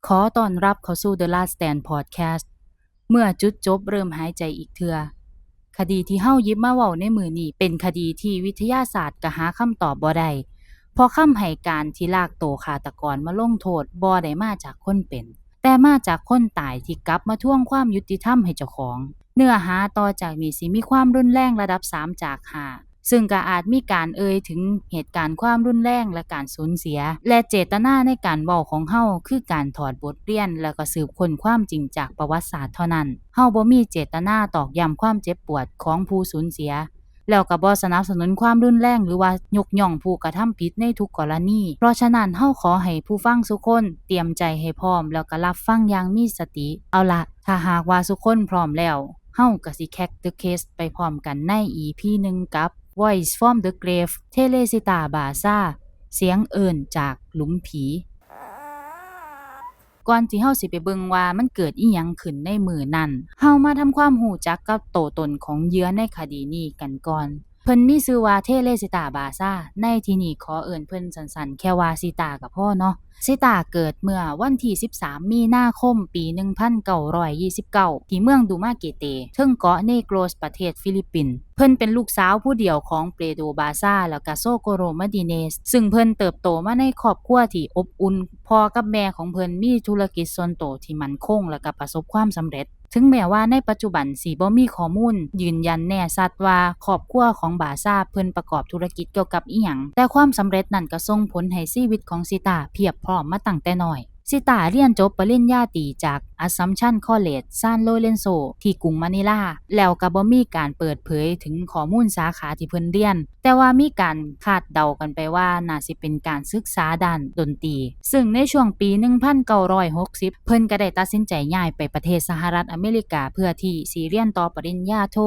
ຂໍຕ້ອນຮັບເຂົ້າສູ່ The Last Stand Podcast ເມື່ອຈຸດຈົບເລີ່ມຫາຍໃຈອີກເທື່ອ. ຄະດີທີ່ເຮົາຫຍິບມາເວົ້າໃນມື້ນີ້ ເປັນຄະດີທີ່ວິທະຍາສາດກໍຫາຄຳຕອບບໍ່ໄດ້, ເພາະຄຳໃຫ້ການທີ່ລາກໂຕຄາດຕະກອນມາລົງໂທດບໍ່ໄດ້ມາຈາກຄົນເປັນ, ແຕ່ມາຈາກຄົນຕາຍທີ່ກັບມາທວງຄວາມຍຸຕິທຳໃຫ້ເຈົ້າຂອງ. ເນື້ອຫາຕໍ່ຈາກນີ້ຊິມີຄວາມຮຸນແຮງລະດັບສາມຈາກຫ້າ ຊຶ່ງກໍອາດມີການເອີ່ຍເຖິງເຫດການຄວາມຮຸນແຮງ ແລະ ການສູນເສຍ, ແລະ ເຈດຕະນາໃນການເວົ້າຂອງເຮົາຄືການຖອດບົດຮຽນ ແລ້ວກໍສືບຄົ້ນຄວາມຈິງຈາກປະຫວັດສາດເທົ່ານັ້ນ. ເຮົາບໍ່ມີເຈດຕະນາຕອກຢ້ຳຄວາມເຈັບປວດຂອງຜູ້ສູນເສຍ, ແລ້ວກໍບໍ່ສະໜັບສະໜູນຄວາມຮຸນແຮງ ຫຼືວ່າຍົກຍ້ອງຜູ້ກະທຳຜິດໃນທຸກກໍລະນີ. ເພາະສະນັ້ນ, ເຮົາຂໍໃຫ້ຜູ້ຟັງສູ່ຄົນຕຽມໃຈໃຫ້ພ້ອມ ແລ້ວກໍຮັບຟັງຢ່າງມີສະຕິ. ເອົາລະ, ຖ້າຫາກວ່າສູ່ຄົນພ້ອມແລ້ວ, ເຮົາກໍຊິ crack the case ໄປພ້ອມກັນໃນ ອີພີ ໜຶ່ງ ກັບ Voice from the Grave ເທເລຊິຕາ ບາຊາ ສຽງເອີ້ນຈາກຫຼຸມຜີ. ກ່ອນທີ່ເຮົາຊິໄປເບິ່ງວ່າມັນເກີດອີ່ຫຍັງຂຶ້ນໃນມື້ນັ້ນ, ເຮົາມາທຳຄວາມຮູ້ຈັກກັບໂຕຕົນຂອງເຫຍື່ອໃນຄະດີນີ້ກັນກ່ອນ. ເພິ່ນມີຊື່ວ່າ ເທເລຊິຕາ ບາຊາ, ໃນທີ່ນີ້ຂໍເອີ້ນເພິ່ນສັ້ນໆແຄ່ວ່າ ຊີຕາ ກໍພໍເນາະ. ຊີຕາເກີດເມື່ອວັນທີສິບສາມ ມີນາຄົມ ປີໜຶ່ງພັນເກົ້າຮ້ອຍຊາວເກົ້າ ທີ່ເມືອງດູມາເກເຕ ເທິງເກາະເນໂກຣສ ປະເທດຟີລິບປິນ. ເພິ່ນເປັນລູກສາວຜູ້ດຽວຂອງເປໂດ ບາຊາ ແລ້ວກະໂຊໂກໂຣ ມາດີເນສ, ຊຶ່ງເພິ່ນເຕີບໂຕມາໃນຄອບຄົວທີ່ອົບອຸ່ນ. ພໍ່ກັບແມ່ຂອງເພິ່ນມີທຸລະກິດສ່ວນໂຕທີ່ໝັ້ນຄົງ ແລ້ວກະປະສົບຄວາມສຳເລັດ. ເຖິງແມ່ນວ່າໃນປັດຈຸບັນຊິບໍ່ມີຂໍ້ມູນຢືນຢັນແນ່ຊັດວ່າຄອບຄົວຂອງບາຊາເພິ່ນປະກອບທຸລະກິດກ່ຽວກັບອີ່ຫຍັງ, ແຕ່ຄວາມສຳເລັດນັ້ນກໍສົ່ງຜົນໃຫ້ຊີວິດຂອງຊີຕາພຽບພ້ອມມາຕັ້ງແຕ່ນ້ອຍ. ຊີຕາຮຽນຈົບປະລິນຍາຕີຈາກ Assumption College San Lorenzo ທີ່ກຸງມານີລາ ແລ້ວກໍບໍ່ມີການເປີດເຜີຍເຖິງຂໍ້ມູນສາຂາທີ່ເພິ່ນຮຽນ, ແຕ່ວ່າມີການຄາດເດົາກັນໄປວ່າໜ້າຊິເປັນການສຶກສາດ້ານດົນຕີ. ຊຶ່ງໃນຊ່ວງປີໜຶ່ງພັນເກົ້າຮ້ອຍຫົກສິບ ເພິ່ນກໍໄດ້ຕັດສິນໃຈຍ້າຍໄປປະເທດສະຫະລັດອາເມລິກາ ເພື່ອທີ່ຊິຮຽນຕໍ່ປະລິນຍາໂທ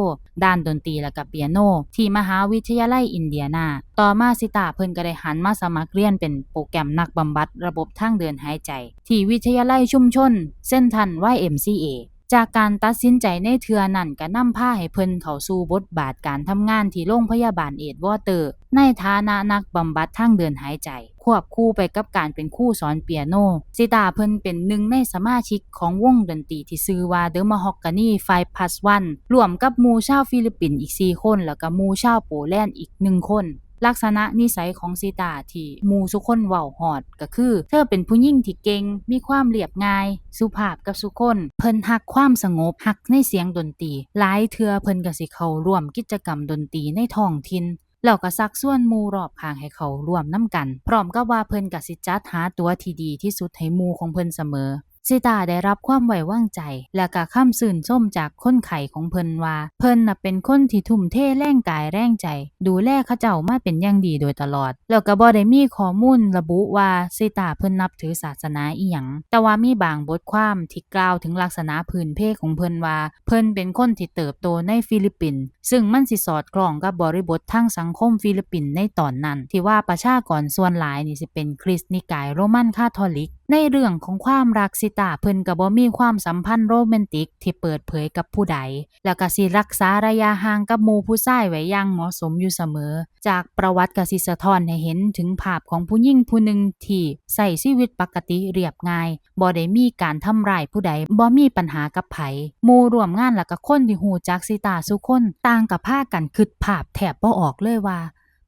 ດ້ານດົນຕີ ແລະກະເປຍໂນ ທີ່ມະຫາວິທະຍາໄລອິນເດຍນາ. ຕໍ່ມາຊີຕາເພິ່ນກໍໄດ້ຫັນມາສະໝັກຮຽນເປັນໂປຣແກຣມນັກບຳບັດລະບົບທາງເດີນຫາຍໃຈ ທີ່ວິທະຍາໄລຊຸມຊົນເຊັນທຣັນ ວາຍເອັມຊີເອ. ຈາກການຕັດສິນໃຈໃນເທື່ອນັ້ນ ກໍນຳພາໃຫ້ເພິ່ນເຂົ້າສູ່ບົດບາດການທຳງານທີ່ໂຮງພະຍາບານເອດວອເຕີ ໃນຖານະນັກບຳບັດທາງເດີນຫາຍໃຈ. ຄວບຄູ່ໄປກັບການເປັນຄູສອນເປຍໂນ, ຊີຕາເພິ່ນເປັນໜຶ່ງໃນສະມາຊິກຂອງວົງດົນຕີທີ່ຊື່ວ່າ The Mahogany Five Plus One ຮ່ວມກັບໝູ່ຊາວຟີລິບປິນອີກສີ່ຄົນ ແລ້ວກໍໝູ່ຊາວໂປແລນອີກໜຶ່ງຄົນ. ລັກສະນະນິໄສຂອງຊີຕາທີ່ໝູ່ສູ່ຄົນເວົ້າຮອດກໍຄື ເທີເປັນຜູ້ຍິງທີ່ເກັ່ງ, ມີຄວາມລຽບງ່າຍ, ສຸພາບກັບສູ່ຄົນ. ເພິ່ນຮັກຄວາມສະຫງົບ, ຮັກໃນສຽງດົນຕີ. ຫຼາຍເທື່ອເພິ່ນກໍຊິເຂົ້າຮ່ວມກິດຈະກຳດົນຕີໃນທ້ອງຖິ່ນ ແລ້ວກໍຊັກຊວນໝູ່ຮອບຂ້າງໃຫ້ເຂົ້າຮ່ວມນຳກັນ, ພ້ອມກັບວ່າເພິ່ນກໍຊິຈັດຫາຕົວທີ່ດີທີ່ສຸດໃຫ້ໝູ່ຂອງເພິ່ນສະເໝີ. ຊີຕາໄດ້ຮັບຄວາມໄວ້ວາງໃຈ ແລະກະຄຳຊື່ນຊົມຈາກຄົນໄຂ້ຂອງເພິ່ນວ່າ ເພິ່ນນະເປັນຄົນທີ່ທຸ່ມເທແຮງກາຍແຮງໃຈ ດູແລເຂົາເຈົ້າມາເປັນຢ່າງດີໂດຍຕະຫຼອດ, ແລ້ວກະບໍ່ໄດ້ມີຂໍ້ມູນລະບຸວ່າຊີຕາເພິ່ນນັບຖືສາສະໜາອີ່ຫຍັງ, ແຕ່ວ່າມີບາງບົດຄວາມທີ່ກ່າວເຖິງລັກສະນະພື້ນເພຂອງເພິ່ນວ່າ ເພິ່ນເປັນຄົນທີ່ເຕີບໂຕໃນຟີລິບປິນ, ຊຶ່ງມັນຊິສອດຄ່ອງກັບບໍລິບົດທາງສັງຄົມຟີລິບປິນໃນຕອນນັ້ນ ທີ່ວ່າປະຊາກອນສ່ວນຫຼາຍນີ້ຊິເປັນຄຣິສຕ໌ນິກາຍໂຣມັນຄາທອລິກ. ໃນເລື່ອງຂອງຄວາມຮັກ, ຊີຕາເພິ່ນກໍບໍ່ມີຄວາມສຳພັນໂຣແມນຕິກທີ່ເປີດເຜີຍກັບຜູ້ໃດ, ແລ້ວກໍຊິຮັກສາໄລຍະຫ່າງກັບໝູ່ຜູ້ຊາຍໄວ້ຢ່າງເໝາະສົມຢູ່ສະເໝີ. ຈາກປະຫວັດກໍຊິສະທ້ອນໃຫ້ເຫັນເຖິງພາບຂອງຜູ້ຍິງຜູ້ໜຶ່ງທີ່ໃຊ້ຊີວິດປົກກະຕິລຽບງ່າຍ, ບໍ່ໄດ້ມີການທຳຮ້າຍຜູ້ໃດ, ບໍ່ມີບັນຫາກັບໃຜ. ໝູ່ຮ່ວມງານ ແລະກະຄົນທີ່ຮູ້ຈັກຊີຕາສູ່ຄົນ ຕ່າງກໍພາກັນຄິດພາບແທບບໍ່ອອກເລີຍວ່າ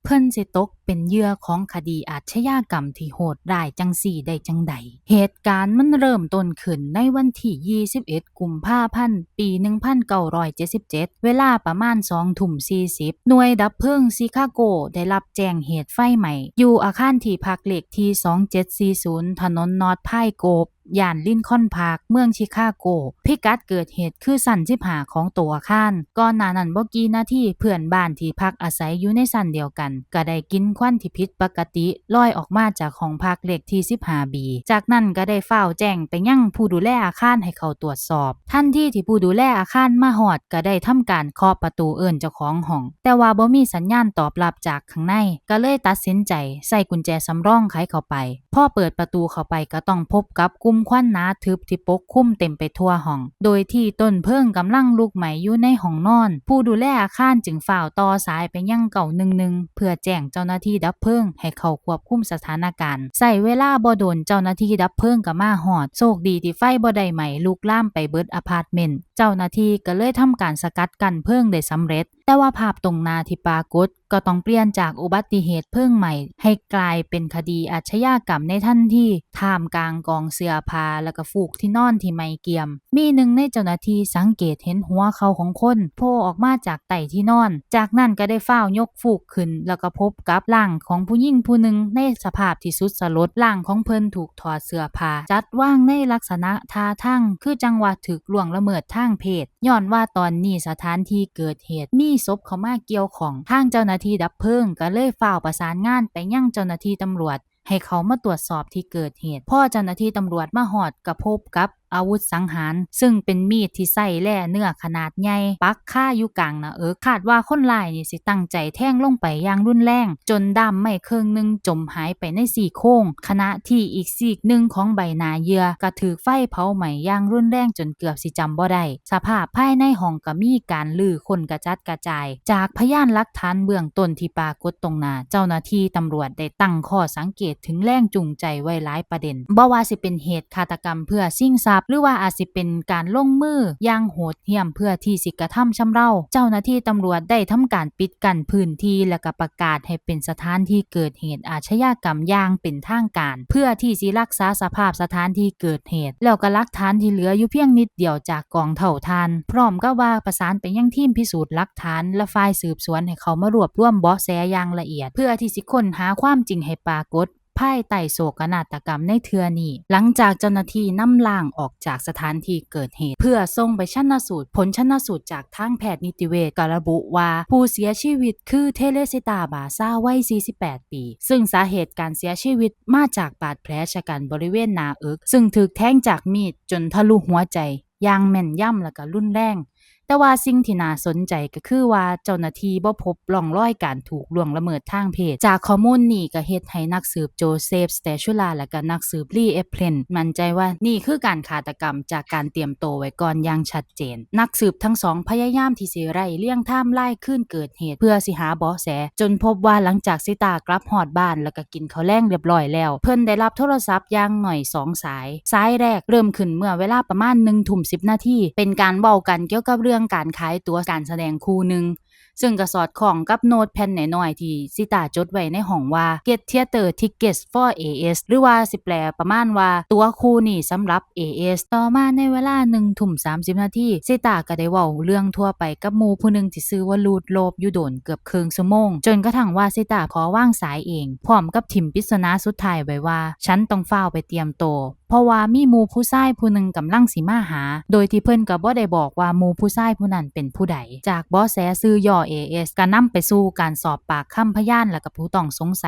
ເພິ່ນຊິຕົກເປັນເຫຍື່ອຂອງຄະດີອາດຊະຍາກຳທີ່ໂຫດຮ້າຍຈັ່ງຊີ້ໄດ້ຈັ່ງໃດ. ເຫດການມັນເລີ່ມຕົ້ນຂຶ້ນໃນວັນທີຊາວເອັດ ກຸມພາພັນ ປີໜຶ່ງພັນເກົ້າຮ້ອຍເຈັດສິບເຈັດ ເວລາປະມານສອງທຸ່ມສີ່ສິບ ໜ່ວຍດັບເພີງຊິຄາໂກໄດ້ຮັບແຈ້ງເຫດໄຟໄໝ້ຢູ່ອາຄານທີ່ພັກເລກທີສອງເຈັດສີ່ສູນ ຖະໜົນ North Pine Grove ຍ່ານ Lincoln Park ເມືອງຊິຄາໂກ. ພິກັດເກີດເຫດຄືຊັ້ນສິບຫ້າຂອງໂຕອາຄານ. ກ່ອນໜ້ານັ້ນບໍ່ກີ່ນາທີ, ເພື່ອນບ້ານທີ່ພັກອາໄສຢູ່ໃນຊັ້ນດຽວກັນ ກໍໄດ້ກິ່ນຄວັນທີ່ຜິດປົກກະຕິລອຍອອກມາຈາກຫ້ອງພັກເລກທີສິບຫ້າບີ. ຈາກນັ້ນກໍໄດ້ຟ້າວແຈ້ງໄປຍັງຜູ້ດູແລອາຄານໃຫ້ເຂົ້າຕວດສອບ. ທັນທີທີ່ຜູ້ດູແລອາຄານມາຮອດ, ກໍໄດ້ທຳການເຄາະປະຕູເອີ້ນເຈົ້າຂອງຫ້ອງ, ແຕ່ວ່າບໍ່ມີສັນຍານຕອບຮັບຈາກຂ້າງໃນ, ກໍເລີຍຕັດສິນໃຈໃສ່ກຸນແຈສຳລອງໄຂເຂົ້າໄປ. ພໍເປີດປະຕູເຂົ້າໄປກໍຕ້ອງພົບກັບກຸ່ມ ຄວັນໜາທຶບທີ່ປົກຄຸມເຕັມໄປທົ່ວຫ້ອງ, ໂດຍທີ່ຕົ້ນເພີງກຳລັງລຸກໄໝ້ຢູ່ໃນຫ້ອງນອນ. ຜູ້ດູແລອາຄານຈຶ່ງຟ້າວຕໍ່ສາຍໄປຍັງ ເກົ້າໜຶ່ງໜຶ່ງ ເພື່ອແຈ້ງເຈົ້າໜ້າທີ່ດັບເພີງໃຫ້ເຂົ້າຄວບຄຸມສະຖານະການ. ໃຊ້ເວລາບໍ່ດົນເຈົ້າໜ້າທີ່ດັບເພີງກໍມາຮອດ. ໂຊກດີທີ່ໄຟບໍ່ໄດ້ໄໝ້ລຸກລາມໄປເບິດອາພາດເມັນ. ເຈົ້າໜ້າທີ່ກໍເລີຍທຳການສະກັດກັ້ນເພີງໄດ້ສຳເລັດ. ແຕ່ວ່າພາບຕົງໜ້າທີ່ປາກົດກໍຕ້ອງປ່ຽນຈາກອຸບັດຕິເຫດເພີງໄໝ້ ໃຫ້ກາຍເປັນຄະດີອາຊະຍາກຳໃນທັນທີ, ທ່າມກາງກອງເສື້ອຜ້າ ແລະກະຟູກທີ່ນອນທີ່ໄໝ້ກຽມ. ມີໜຶ່ງໃນເຈົ້າໜ້າທີ່ສັງເກດເຫັນຫົວເຂົ່າຂອງຄົນໂຜ່ອອກມາຈາກໃຕ້ທີ່ນອນ, ຈາກນັ້ນກໍໄດ້ຟ້າວຍົກຟູກຂຶ້ນ ແລ້ວກໍພົບກັບຮ່າງຂອງຜູ້ຍິງຜູ້ໜຶ່ງໃນສະພາບທີ່ສຸດສະຫຼົດ. ຮ່າງຂອງເພິ່ນຖືກຖອດເສື້ອຜ້າ, ຈັດວາງໃນລັກສະນະທ່າທາງຄືຈັ່ງວ່າຖືກລ່ວງລະເມີດທາງເພດ. ຍ້ອນວ່າຕອນນີ້ສະຖານທີ່ເກີດເຫດມີສົບເຂົ້າມາກ່ຽວຂ້ອງ, ທາງເຈົ້າໜ້າທີ່ດັບເພີງກໍເລີຍຟ້າວປະສານງານໄປຍັງເຈົ້າໜ້າທີ່ຕຳຫຼວດ ໃຫ້ເຂົ້າມາຕວດສອບທີ່ເກີດເຫດ. ພໍເຈົ້າໜ້າທີ່ຕຳຫຼວດມາຮອດກໍພົບກັບອາວຸດສັງຫານ, ຊຶ່ງເປັນມີດທີ່ໃຊ້ແລ່ເນື້ອຂະໜາດໃຫຍ່ ປັກຄາຢູ່ກາງໜ້າເອິກ. ຄາດວ່າຄົນຮ້າຍນີ້ຊິຕັ້ງໃຈແທງລົງໄປຢ່າງຮຸນແຮງ ຈົນດ້າມໄມ້ເຄິ່ງໜຶ່ງຈົມຫາຍໄປໃນຊີ້ໂຄງ, ຂະນະທີ່ອີກຊີກໜຶ່ງຂອງໃບໜ້າເຫຍື່ອກໍຖືກໄຟເຜົາໄໝ້ຢ່າງຮຸນແຮງຈົນເກືອບຊິຈຳບໍ່ໄດ້. ສະພາບພາຍໃນຫ້ອງກໍມີການຮື້ຄົ້ນກະຈັດກະຈາຍ. ຈາກພະຍານຫຼັກຖານເບື້ອງຕົ້ນທີ່ປາກົດຕົງໜ້າ, ເຈົ້າໜ້າທີ່ຕຳຫຼວດໄດ້ຕັ້ງຂໍ້ສັງເກດເຖິງແຮງຈູງໃຈໄວ້ຫຼາຍປະເດັນ, ບໍ່ວ່າຊິເປັນເຫດຄາດຕະກຳເພື່ອຊິງຊັບ ຫຼືວ່າອາດຊິເປັນການລົງມືຢ່າງໂຫດ ຫ້ຽມເພື່ອທີ່ຊິກະທຳຊຳເລົາ. ເຈົ້າໜ້າທີ່ຕຳຫຼວດໄດ້ທຳການປິດກັ້ນພື້ນທີ່ ແລະກະປະກາດໃຫ້ເປັນສະຖານທີ່ເກີດເຫດອາຊະຍາກຳຢ່າງເປັນທາງການ ເພື່ອທີ່ຊິຮັກສາສະພາບສະຖານທີ່ເກີດເຫດ, ແລ້ວກະຫຼັກຖານທີ່ເຫຼືອຢູ່ພຽງນິດດຽວຈາກກອງເຖົ້າຖ່ານ, ພ້ອມກັບວ່າປະສານໄປຍັງທີມພິສູດຫຼັກຖານ ແລະ ຝ່າຍສືບສວນໃຫ້ເຂົ້າມາລວບລວມເບາະແສຢ່າງລະອຽດ ເພື່ອທີ່ຊິຄົ້ນຫາຄວາມຈິງໃຫ້ປາກົດ ພາຍໃຕ້ໂສກະນາດຕະກຳໃນເທື່ອນີ້. ຫຼັງຈາກເຈົ້າໜ້າທີ່ນຳຮ່າງອອກຈາກສະຖານທີ່ເກີດເຫດ ເພື່ອສົ່ງໄປຊັນນະສູດ, ຜົນຊັນນະສູດຈາກທາງແພດນິຕິເວດກໍລະບຸວ່າ ຜູ້ເສຍຊີວິດຄືເທເລຊິຕາ ບາຊາ ໄວສີ່ສິບແປດປີ, ຊຶ່ງສາເຫດການເສຍຊີວິດມາຈາກບາດແຜຊະກັນບໍລິເວນໜ້າເອິກ, ຊຶ່ງຖືກແທງຈາກມີດຈົນທະລຸຫົວໃຈຢ່າງແມ່ນຢຳ ແລະກະຮຸນແຮງ. ແຕ່ວ່າສິ່ງທີ່ໜ້າສົນໃຈກໍຄືວ່າເຈົ້າໜ້າທີ່ບໍ່ພົບຮ່ອງຮອຍການຖືກລ່ວງລະເມີດທາງເພດ. ຈາກຂໍ້ມູນນີ້ກໍເຮັດໃຫ້ນັກສືບໂຈເຊຟ ສະເຕຊູລາ ແລະກະນັກສືບລີ ເອບເພລນ ໝັ້ນໃຈວ່ານີ້ຄືການຄາດຕະກຳຈາກການຕຽມໂຕໄວ້ກ່ອນຢ່າງຊັດເຈນ. ນັກສືບທັງສອງພະຍາຍາມທີ່ຊິໄລ່ລຽງໄທມລາຍຄືນເກີດເຫດ ເພື່ອຊິຫາເບາະແສ, ຈົນພົບວ່າຫຼັງຈາກຊີຕາກັບຮອດບ້ານ ແລະກະ ກິນເຂົ້າແລງລຽບລ້ອຍແລ້ວ, ເພິ່ນໄດ້ຮັບໂທລະສັບຢ່າງໜ້ອຍສອງສາຍ. ສາຍແລກເລີ່ມຂຶ້ນເມື່ອເວລາປະມານໜຶ່ງທຸ່ມສິບນາທີ, ເປັນການເວົ້າກັນກ່ຽວກັບເລື່ອງການຂາຍຕົ໋ວການສະແດງຄູ່ໜຶ່ງ, ຊຶ່ງກໍສອດຄ່ອງກັບໂນ້ດແຜ່ນນ້ອຍໆທີ່ຊີຕາຈົດໄວ້ໃນຫ້ອງວ່າ Get Theater Tickets for ເອ ເອສ ຫຼືວ່າຊິແປປະມານວ່າ ตั๋ວຄູ່ນີ້ສຳລັບ ເອ ເອສ. ຕໍ່ມາໃນເວລາໜຶ່ງທຸ່ມສາມສິບນາທີ, ຊີຕາກໍໄດ້ເວົ້າເລື່ອງທົ່ວໄປກັບໝູ່ຜູ້ໜຶ່ງທີ່ຊື່ວ່າ ລູດໂລບ ຢູ່ໂດນເກືອບເຄິ່ງຊົ່ວໂມງ, ຈົນກະທັ່ງວ່າຊີຕາຂໍວາງສາຍເອງ ພ້ອມກັບຖິ້ມປິດສະໜາສຸດທ້າຍໄວ້ວ່າ "ສັນຕ້ອງຟ້າວໄປຕຽມໂຕ ເພາະວ່າມີໝູ່ຜູ້ຊາຍຜູ້ໜຶ່ງກຳລັງຊິມາຫາ", ໂດຍທີ່ເພິ່ນກໍບໍ່ໄດ້ບອກວ່າໝູ່ຜູ້ຊາຍຜູ້ນັ້ນເປັນຜູ້ໃດ. ຈາກເບາະແສຊື່ຫຍໍ້ ເອ ເອສ ກໍນຳໄປສູ່ການສອບປາກຄຳພະຍານ ແລະກະຜູ້ຕ້ອງສົງໄສ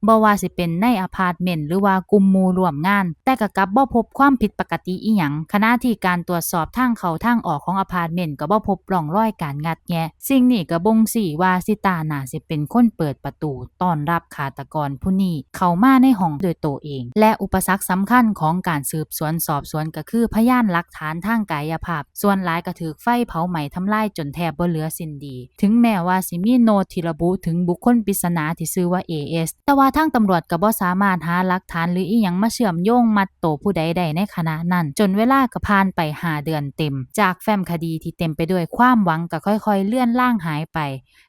ບໍ່ວ່າຊິເປັນໃນອາພາດເມັນ ຫຼືວ່າກຸ່ມໝູ່ຮ່ວມງານ, ແຕ່ກໍກັບບໍ່ພົບຄວາມຜິດປະກະຕິອີ່ຫຍັງ, ຂະນະທີ່ການຕວດສອບທາງເຂົ້າທາງອອກຂອງອາພາດເມັນກໍບໍ່ພົບຮ່ອງຮອຍການງັດແງະ. ສິ່ງນີ້ກໍບົ່ງຊີ້ວ່າຊີຕາໜ້າຊິເປັນຄົນເປີດປະຕູຕ້ອນຮັບຄາຕະກອນຜູ້ນີ້ເຂົ້າມາໃນຫ້ອງດ້ວຍໂຕເອງ, ແລະ ອຸປະສັກສຳຄັນຂອງການສືບສວນສອບສວນກໍຄືພະຍານຫຼັກຖານທາງກາຍະພາບ ສ່ວນຫຼາຍກໍຖືກໄຟເຜົາໄໝ້ທຳລາຍຈົນແທບບໍ່ເຫຼືອຊິ້ນດີ. ເຖິງແມ້ວ່າຊິມີໂນ້ດທີ່ລະບຸເຖິງບຸກຄົນປິດສະໜາທີ່ຊື່ວ່າ ເອ ເອສ ແຕ່ວ່າທາງຕຳຫຼວດກໍບໍ່ສາມາດຫາຫຼັກຖານ ຫຼື ອີ່ຫຍັງມາເຊື່ອມໂຍງມັດໂຕຜູ້ໃດໄດ້ໃນຂະນະນັ້ນ, ຈົນເວລາກໍຜ່ານໄປຫ້າເດືອນເຕັມ ຈາກແຟ້ມຄະດີທີ່ເຕັມໄປດ້ວຍຄວາມຫວັງກໍຄ່ອຍໆເລືອນລາງຫາຍໄປ,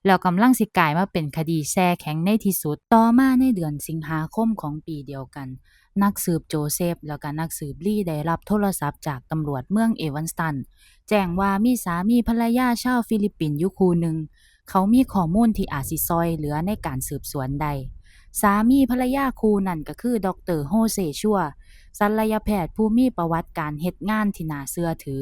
ແລ້ວກຳລັງຊິກາຍມາເປັນຄະດີແຊ່ແຂງໃນທີ່ສຸດ. ຕໍ່ມາໃນເດືອນສິງຫາຄົມຂອງປີດຽວກັນ, ນັກສືບໂຈເຊຟ ແລ້ວກະນັກສືບລີ ໄດ້ຮັບໂທລະສັບຈາກຕຳຫຼວດເມືອງເອວັນສະຕັນ ແຈ້ງວ່າມີສາມີພັນລະຍາຊາວຟີລິບປິນຢູ່ຄູ່ໜຶ່ງ ເຂົາມີຂໍ້ມູນທີ່ອາດຊິຊ່ອຍເຫຼືອໃນການສືບສວນໄດ້. ສາມີພັນລະຍາຄູ່ນັ້ນກໍຄື ດອກເຕີ ໂຮເຊ ຊັວ ສັນລະຍະແພດຜູ້ມີປະຫວັດການເຮັດງານທີ່ໜ້າເຊື່ອຖື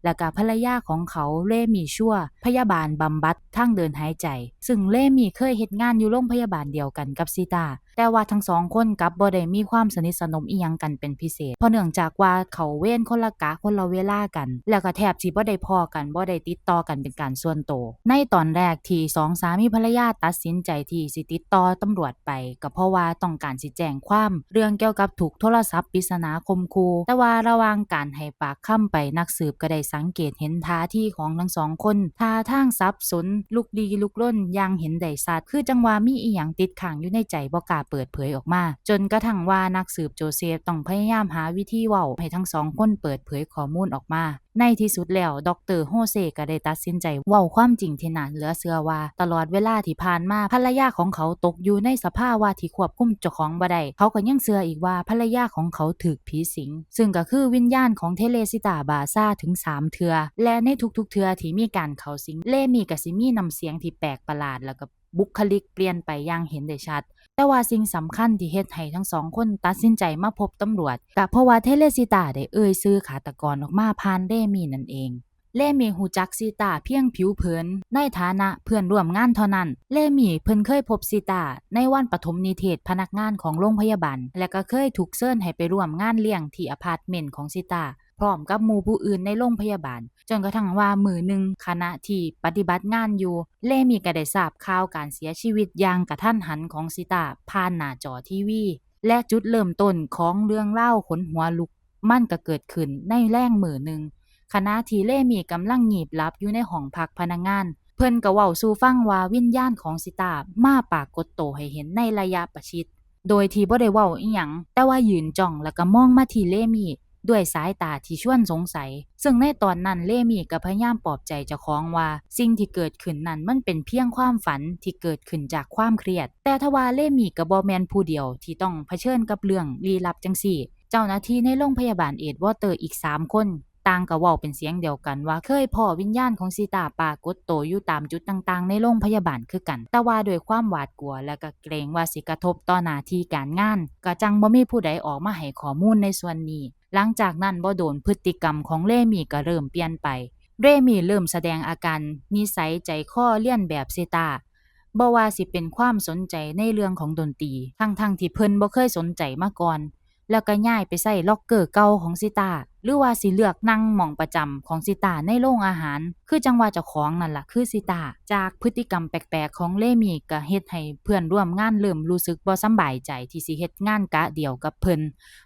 ແລະກະພັນລະຍາຂອງເຂົາ ເຣມີ ຊັວ ພະຍາບານບຳບັດທາງເດີນຫາຍໃຈ, ຊຶ່ງເຣມີເຄີຍເຮັດງານຢູ່ໂລງພະຍາບານດຽວກັນກັບຊີຕາ. ແຕ່ວ່າທັງສອງຄົນກັບບໍ່ໄດ້ມີຄວາມສະໜິດສະໜົມອີ່ຫຍັງກັນເປັນພິເສດ ເພາະເນື່ອງຈາກວ່າເຂົ້າເວນຄົນລະກະ ຄົນລະເວລາກັນ ແລ້ວກໍແທບຊິບໍ່ໄດ້ພໍ້ກັນ ບໍ່ໄດ້ຕິດຕໍ່ກັນເປັນການສ່ວນໂຕ. ໃນຕອນແລກທີ່ສອງສາມີພັນລະຍາຕັດສິນໃຈທີ່ຊິຕິດຕໍ່ຕຳຫຼວດໄປ ກໍເພາະວ່າຕ້ອງການຊິແຈ້ງຄວາມເລື່ອງກ່ຽວກັບຖືກໂທລະສັບປິດສະໜາຂົ່ມຂູ່. ແຕ່ວ່າລະຫວ່າງການໃຫ້ປາກຄຳໄປ ນັກສືບກໍໄດ້ສັງເກດເຫັນທ່າທີຂອງທັງສອງຄົນ ທ່າທາງສັບສົນ ລຸກລີ້ລຸກລົນຢ່າງເຫັນໄດ້ຊັດ ຄືຈັ່ງວ່າມີອີ່ຫຍັງຕິດຄ້າງຢູ່ໃນໃຈບໍ່ກ້າເປີດເຜີຍອອກມາ ຈົນກະທັ້ງວ່ານັກສືບໂຈເຊຟຕ້ອງພະຍາຍາມຫາວິທີເວົ້າໃຫ້ທັງສອງຄົນເປີດເຜີຍຂໍ້ມູນອອກມາ. ໃນທີ່ສຸດແລ້ວ ດອກເຕີ ໂຮເຊ ກໍໄດ້ຕັດສິນໃຈເວົ້າຄວາມຈິງທີ່ໜ້າເຫຼືອເຊື່ອວ່າ ຕະຫຼອດເວລາທີ່ຜ່ານມາ ພັນລະຍາຂອງເຂົາຕົກຢູ່ໃນສະພາວະທີ່ຄວບຄຸມເຈົ້າຂອງບໍ່ໄດ້. ເຂົາກໍຍັງເຊື່ອອີກວ່າພັນລະຍາຂອງເຂົາຖືກຜີສິງ, ຊຶ່ງກໍຄືວິນຍານຂອງເທເລຊິຕາ ບາຊາ ເຖິງສາມເທື່ອ ແລະ ໃນທຸກໆເທື່ອທີ່ມີການເຂົ້າສິງ, ເລມີກໍຊິມີນ້ຳສຽງທີ່ແປກປະຫຼາດ ແລ້ວກໍ ບຸກຄະລິກປ່ຽນໄປຢ່າງເຫັນໄດ້ຊັດ. ແຕ່ວ່າສິ່ງສຳຄັນທີ່ເຮັດໃຫ້ທັງສອງຄົນຕັດສິນໃຈມາພົບຕຳຫຼວດ ກະເພາະວ່າເທເລຊິຕາໄດ້ເອີ່ຍຊື່ຄາຕະກອນອອກມາຜ່ານເລມີນັ້ນເອງ. ເລມີຮູ້ຈັກຊິຕາພຽງຜິວເຜິນ ໃນຖານະເພື່ອນຮ່ວມງານເທົ່ານັ້ນ. ເລມີເພິ່ນເຄີຍພົບຊິຕາໃນວັນປະຖົມນິເທດພະນັກງານຂອງໂລງພະຍາບານ ແລະ ກໍເຄີຍຖືກເຊີນໃຫ້ໄປຮ່ວມງານລ້ຽງທີ່ອາພາດເມັນຂອງຊິຕາ ພ້ອມກັບໝູ່ຜູ້ອື່ນໃນໂລງພະຍາບານ. ຈົນກະທັ່ງວ່າມື້ໜຶ່ງ ຂະນະທີ່ປະຕິບັດງານຢູ່ ເລມີກໍໄດ້ຊາບຂ່າວການເສຍຊີວິດຢ່າງກະທັນຫັນຂອງຊິຕາຜ່ານໜ້າຈໍທີວີ ແລະ ຈຸດເລີ່ມຕົ້ນຂອງເລື່ອງລາວຂົນຫົວລຸກ ມັນກໍເກີດຂຶ້ນໃນແລງມື້ໜຶ່ງ ຂະນະທີ່ເລມີກຳລັງງີບຫຼັບຢູ່ໃນຫ້ອງພັກພະນັກງານ, ເພິ່ນກໍເວົ້າສູ່ຟັງວ່າວິນຍານຂອງຊິຕາມາປາກົດໂຕໃຫ້ເຫັນໃນໄລຍະປະຊິດ ໂດຍທີ່ບໍ່ໄດ້ເວົ້າອີ່ຫຍັງ, ແຕ່ວ່າຢືນຈ້ອງແລ້ວກໍມອງມາທີ່ເລມີດ້ວຍສາຍຕາທີ່ຊວນສົງໄສ. ເຊິ່ງໃນຕອນນັ້ນເລມີກໍພະຍາຍາມປອບໃຈເຈົ້າຂອງວ່າ ສິ່ງທີ່ເກີດຂຶ້ນນັ້ນມັນເປັນພຽງຄວາມຝັນທີ່ເກີດຂຶ້ນຈາກຄວາມຄຽດ. ແຕ່ທວ່າເລມີກໍບໍ່ແມ່ນຜູ້ດຽວທີ່ຕ້ອງຜະເຊີນກັບເລື່ອງລີ້ລັບຈັ່ງຊີ້. ເຈົ້າໜ້າທີ່ໃນໂລງພະຍາບານເອດວອເຕີອີກສາມຄົນ ຕ່າງກໍເວົ້າເປັນສຽງດຽວກັນວ່າເຄີຍພໍ້ວິນຍານຂອງຊີຕາປາກົດໂຕຢູ່ຕາມຈຸດຕ່າງໆໃນໂລງພະຍາບານຄືກັນ, ແຕ່ວ່າດ້ວຍຄວາມຫວາດກົວ ແລະ ກໍເກງວ່າຊິກະທົບຕໍ່ໜ້າທີ່ການງານ, ກໍຈັ່ງບໍ່ມີຜູ້ໃດອອກມາໃຫ້ຂໍ້ມູນໃນສ່ວນນີ້. ຫຼັງຈາກນັ້ນບໍ່ດົນ, ພຶດຕິກຳຂອງເຣມີກໍເລີ່ມປ່ຽນໄປ. ເຣມີເລີ່ມສະແດງອາການນິໄສໃຈຄໍລຽນແບບຊີຕາ, ບໍ່ວ່າຊິເປັນຄວາມສົນໃຈໃນເລື່ອງຂອງດົນຕີ ທັງໆທີ່ເພິ່ນບໍ່ເຄີຍສົນໃຈມາກ່ອນ. ແລ້ວກໍຍ້າຍໄປໃຊ້ລັອກເກີເກົ່າຂອງຊີຕາ ຫຼືວ່າຊິເລືອກນັ່ງໝ່ອງປະຈຳຂອງຊີຕາໃນໂລງອາຫານ ຄືຈັ່ງວ່າເຈົ້າຂອງນັ້ນລະຄືຊີຕາ. ຈາກພຶດຕິກຳແປກໆຂອງເຣມີ ກໍເຮັດໃຫ້ເພື່ອນຮ່ວມງານເລີ່ມຮູ້ສຶກບໍ່ສຳບາຍໃຈທີ່ຊິເຮັດງານກະດຽວກັບເພິ່ນ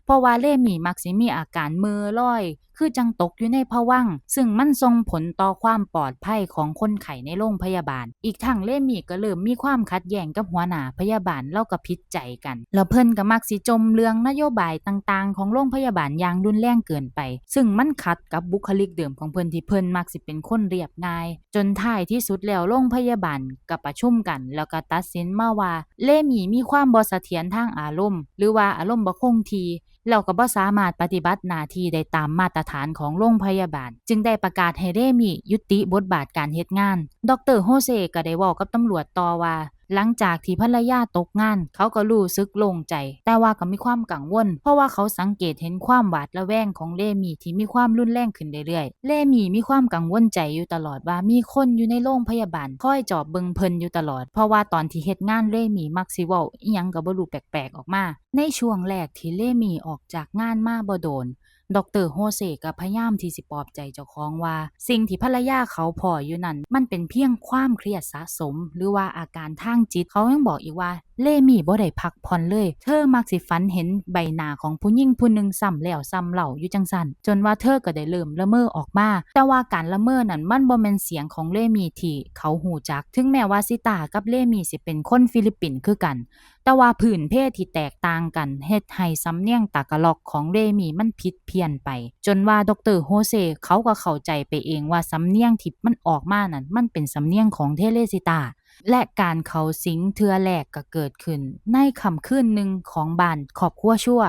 ເພາະວ່າເຣມີມັກຊິມີອາການເໝີລອຍ ຄືຈັ່ງຕົກຢູ່ໃນພະວັງ ຊຶ່ງມັນສົ່ງຜົນຕໍ່ຄວາມປອດໄພຂອງຄົນໄຂ້ໃນໂລງພະຍາບານ. ອີກທັງເຣມີກໍເລີ່ມມີຄວາມຂັດແຍ່ງກັບຫົວໜ້າພະຍາບານ, ລາວກໍຜິດໃຈກັນ ແລ້ວເພິ່ນກໍມັກຊິຈົ່ມເລື່ອງນະໂຍບາຍຕ່າງໆຂອງໂລງພະຍາບານຢ່າງຮຸນແຮງເກີນໄປ, ຊຶ່ງມັນຂັດກັບບຸກຄະລິກເດີມຂອງເພິ່ນ ທີ່ເພິ່ນມັກຊິເປັນຄົນລຽບງ່າຍ. ຈົນທ້າຍທີ່ສຸດແລ້ວ ໂລງພະຍາບານກໍປະຊຸມກັນ ແລ້ວກໍຕັດສິນມາວ່າ ເຣມີມີຄວາມບໍ່ສະຖຽນທາງອາລົມ ຫຼືວ່າອາລົມບໍ່ຄົງທີ່ ແລ້ວກໍບໍ່ສາມາດປະຕິບັດໜ້າທີ່ໄດ້ຕາມມາດຕະຖານຂອງໂລງພະຍາບານ, ຈຶ່ງໄດ້ປະກາດໃຫ້ເຣມີຍຸຕິບົດບາດການເຮັດງານ. ດອກເຕີ ໂຮເຊ ກໍໄດ້ເວົ້າກັບຕຳຫຼວດຕໍ່ວ່າ ຫຼັງຈາກທີ່ພັນລະຍາຕົກງານ ເຂົາກໍຮູ້ສຶກໂລ່ງໃຈ, ແຕ່ວ່າກໍມີຄວາມກັງວົນ ເພາະວ່າເຂົາສັງເກດເຫັນຄວາມຫວາດລະແວງຂອງເຣມີທີ່ມີຄວາມຮຸນແຮງຂຶ້ນເລື້ອຍໆ. ເຣມີມີຄວາມກັງວົນໃຈຢູ່ຕະຫຼອດວ່າມີຄົນຢູ່ໃນໂລງພະຍາບານຄອຍຈອບເບິ່ງເພິ່ນຢູ່ຕະຫຼອດ, ເພາະວ່າຕອນທີ່ເຮັດງານເຣມີມັກຊິເວົ້າອີ່ຫຍັງກໍບໍ່ຮູ້ແປກໆອອກມາ. ໃນຊ່ວງແລກທີ່ເຣມີອອກຈາກງານມາບໍ່ໂດນ, ດອກເຕີ ໂຮເຊ ກໍພະຍາຍາມທີ່ຊິປອບໃຈເຈົ້າຂອງວ່າ ສິ່ງທີ່ພັນລະຍາເຂົາພໍ້ຢູ່ນັ້ນ ມັນເປັນພຽງຄວາມຄຽດສະສົມ ຫຼືວ່າອາການທາງຈິດ. ເຂົາຍັງບອກອີກວ່າ ເຣມີບໍ່ໄດ້ພັກຜ່ອນເລີຍ, ເທີມັກຊິຝັນເຫັນໃບໜ້າຂອງຜູ້ຍິງຜູ້ໜຶ່ງຊ້ຳແລ້ວຊ້ຳເລົ່າຢູ່ຈັ່ງຊັ້ນ, ຈົນວ່າເທີກໍໄດ້ເລີ່ມລະເມີອອກມາ. ແຕ່ວ່າການລະເມີນັ້ນ ມັນບໍ່ແມ່ນສຽງຂອງເຣມີທີ່ເຂົາຮູ້ຈັກ, ເຖິງແມ້ວ່າຊີຕາກັບເຣມີຊິເປັນຄົນຟີລິບປິນຄືກັນ, ແຕ່ວ່າພື້ນເພທີ່ແຕກຕ່າງກັນເຮັດໃຫ້ສຳນຽງຕາກະລັອກຂອງເຣມີມັນຜິດພຽນໄປ, ຈົນວ່າດອກເຕີ ໂຮເຊ ເຂົາກໍເຂົ້າໃຈໄປເອງວ່າສຳນຽງທີ່ມັນອອກມານັ້ນ ມັນເປັນສຳນຽງຂອງເທເລຊິຕາ. ແລະ ການເຂົ້າສິງເທື່ອແລກກໍເກີດຂຶ້ນໃນຄ່ຳຄືນໜຶ່ງຂອງບ້ານຄອບຄົວຊົ່ວ.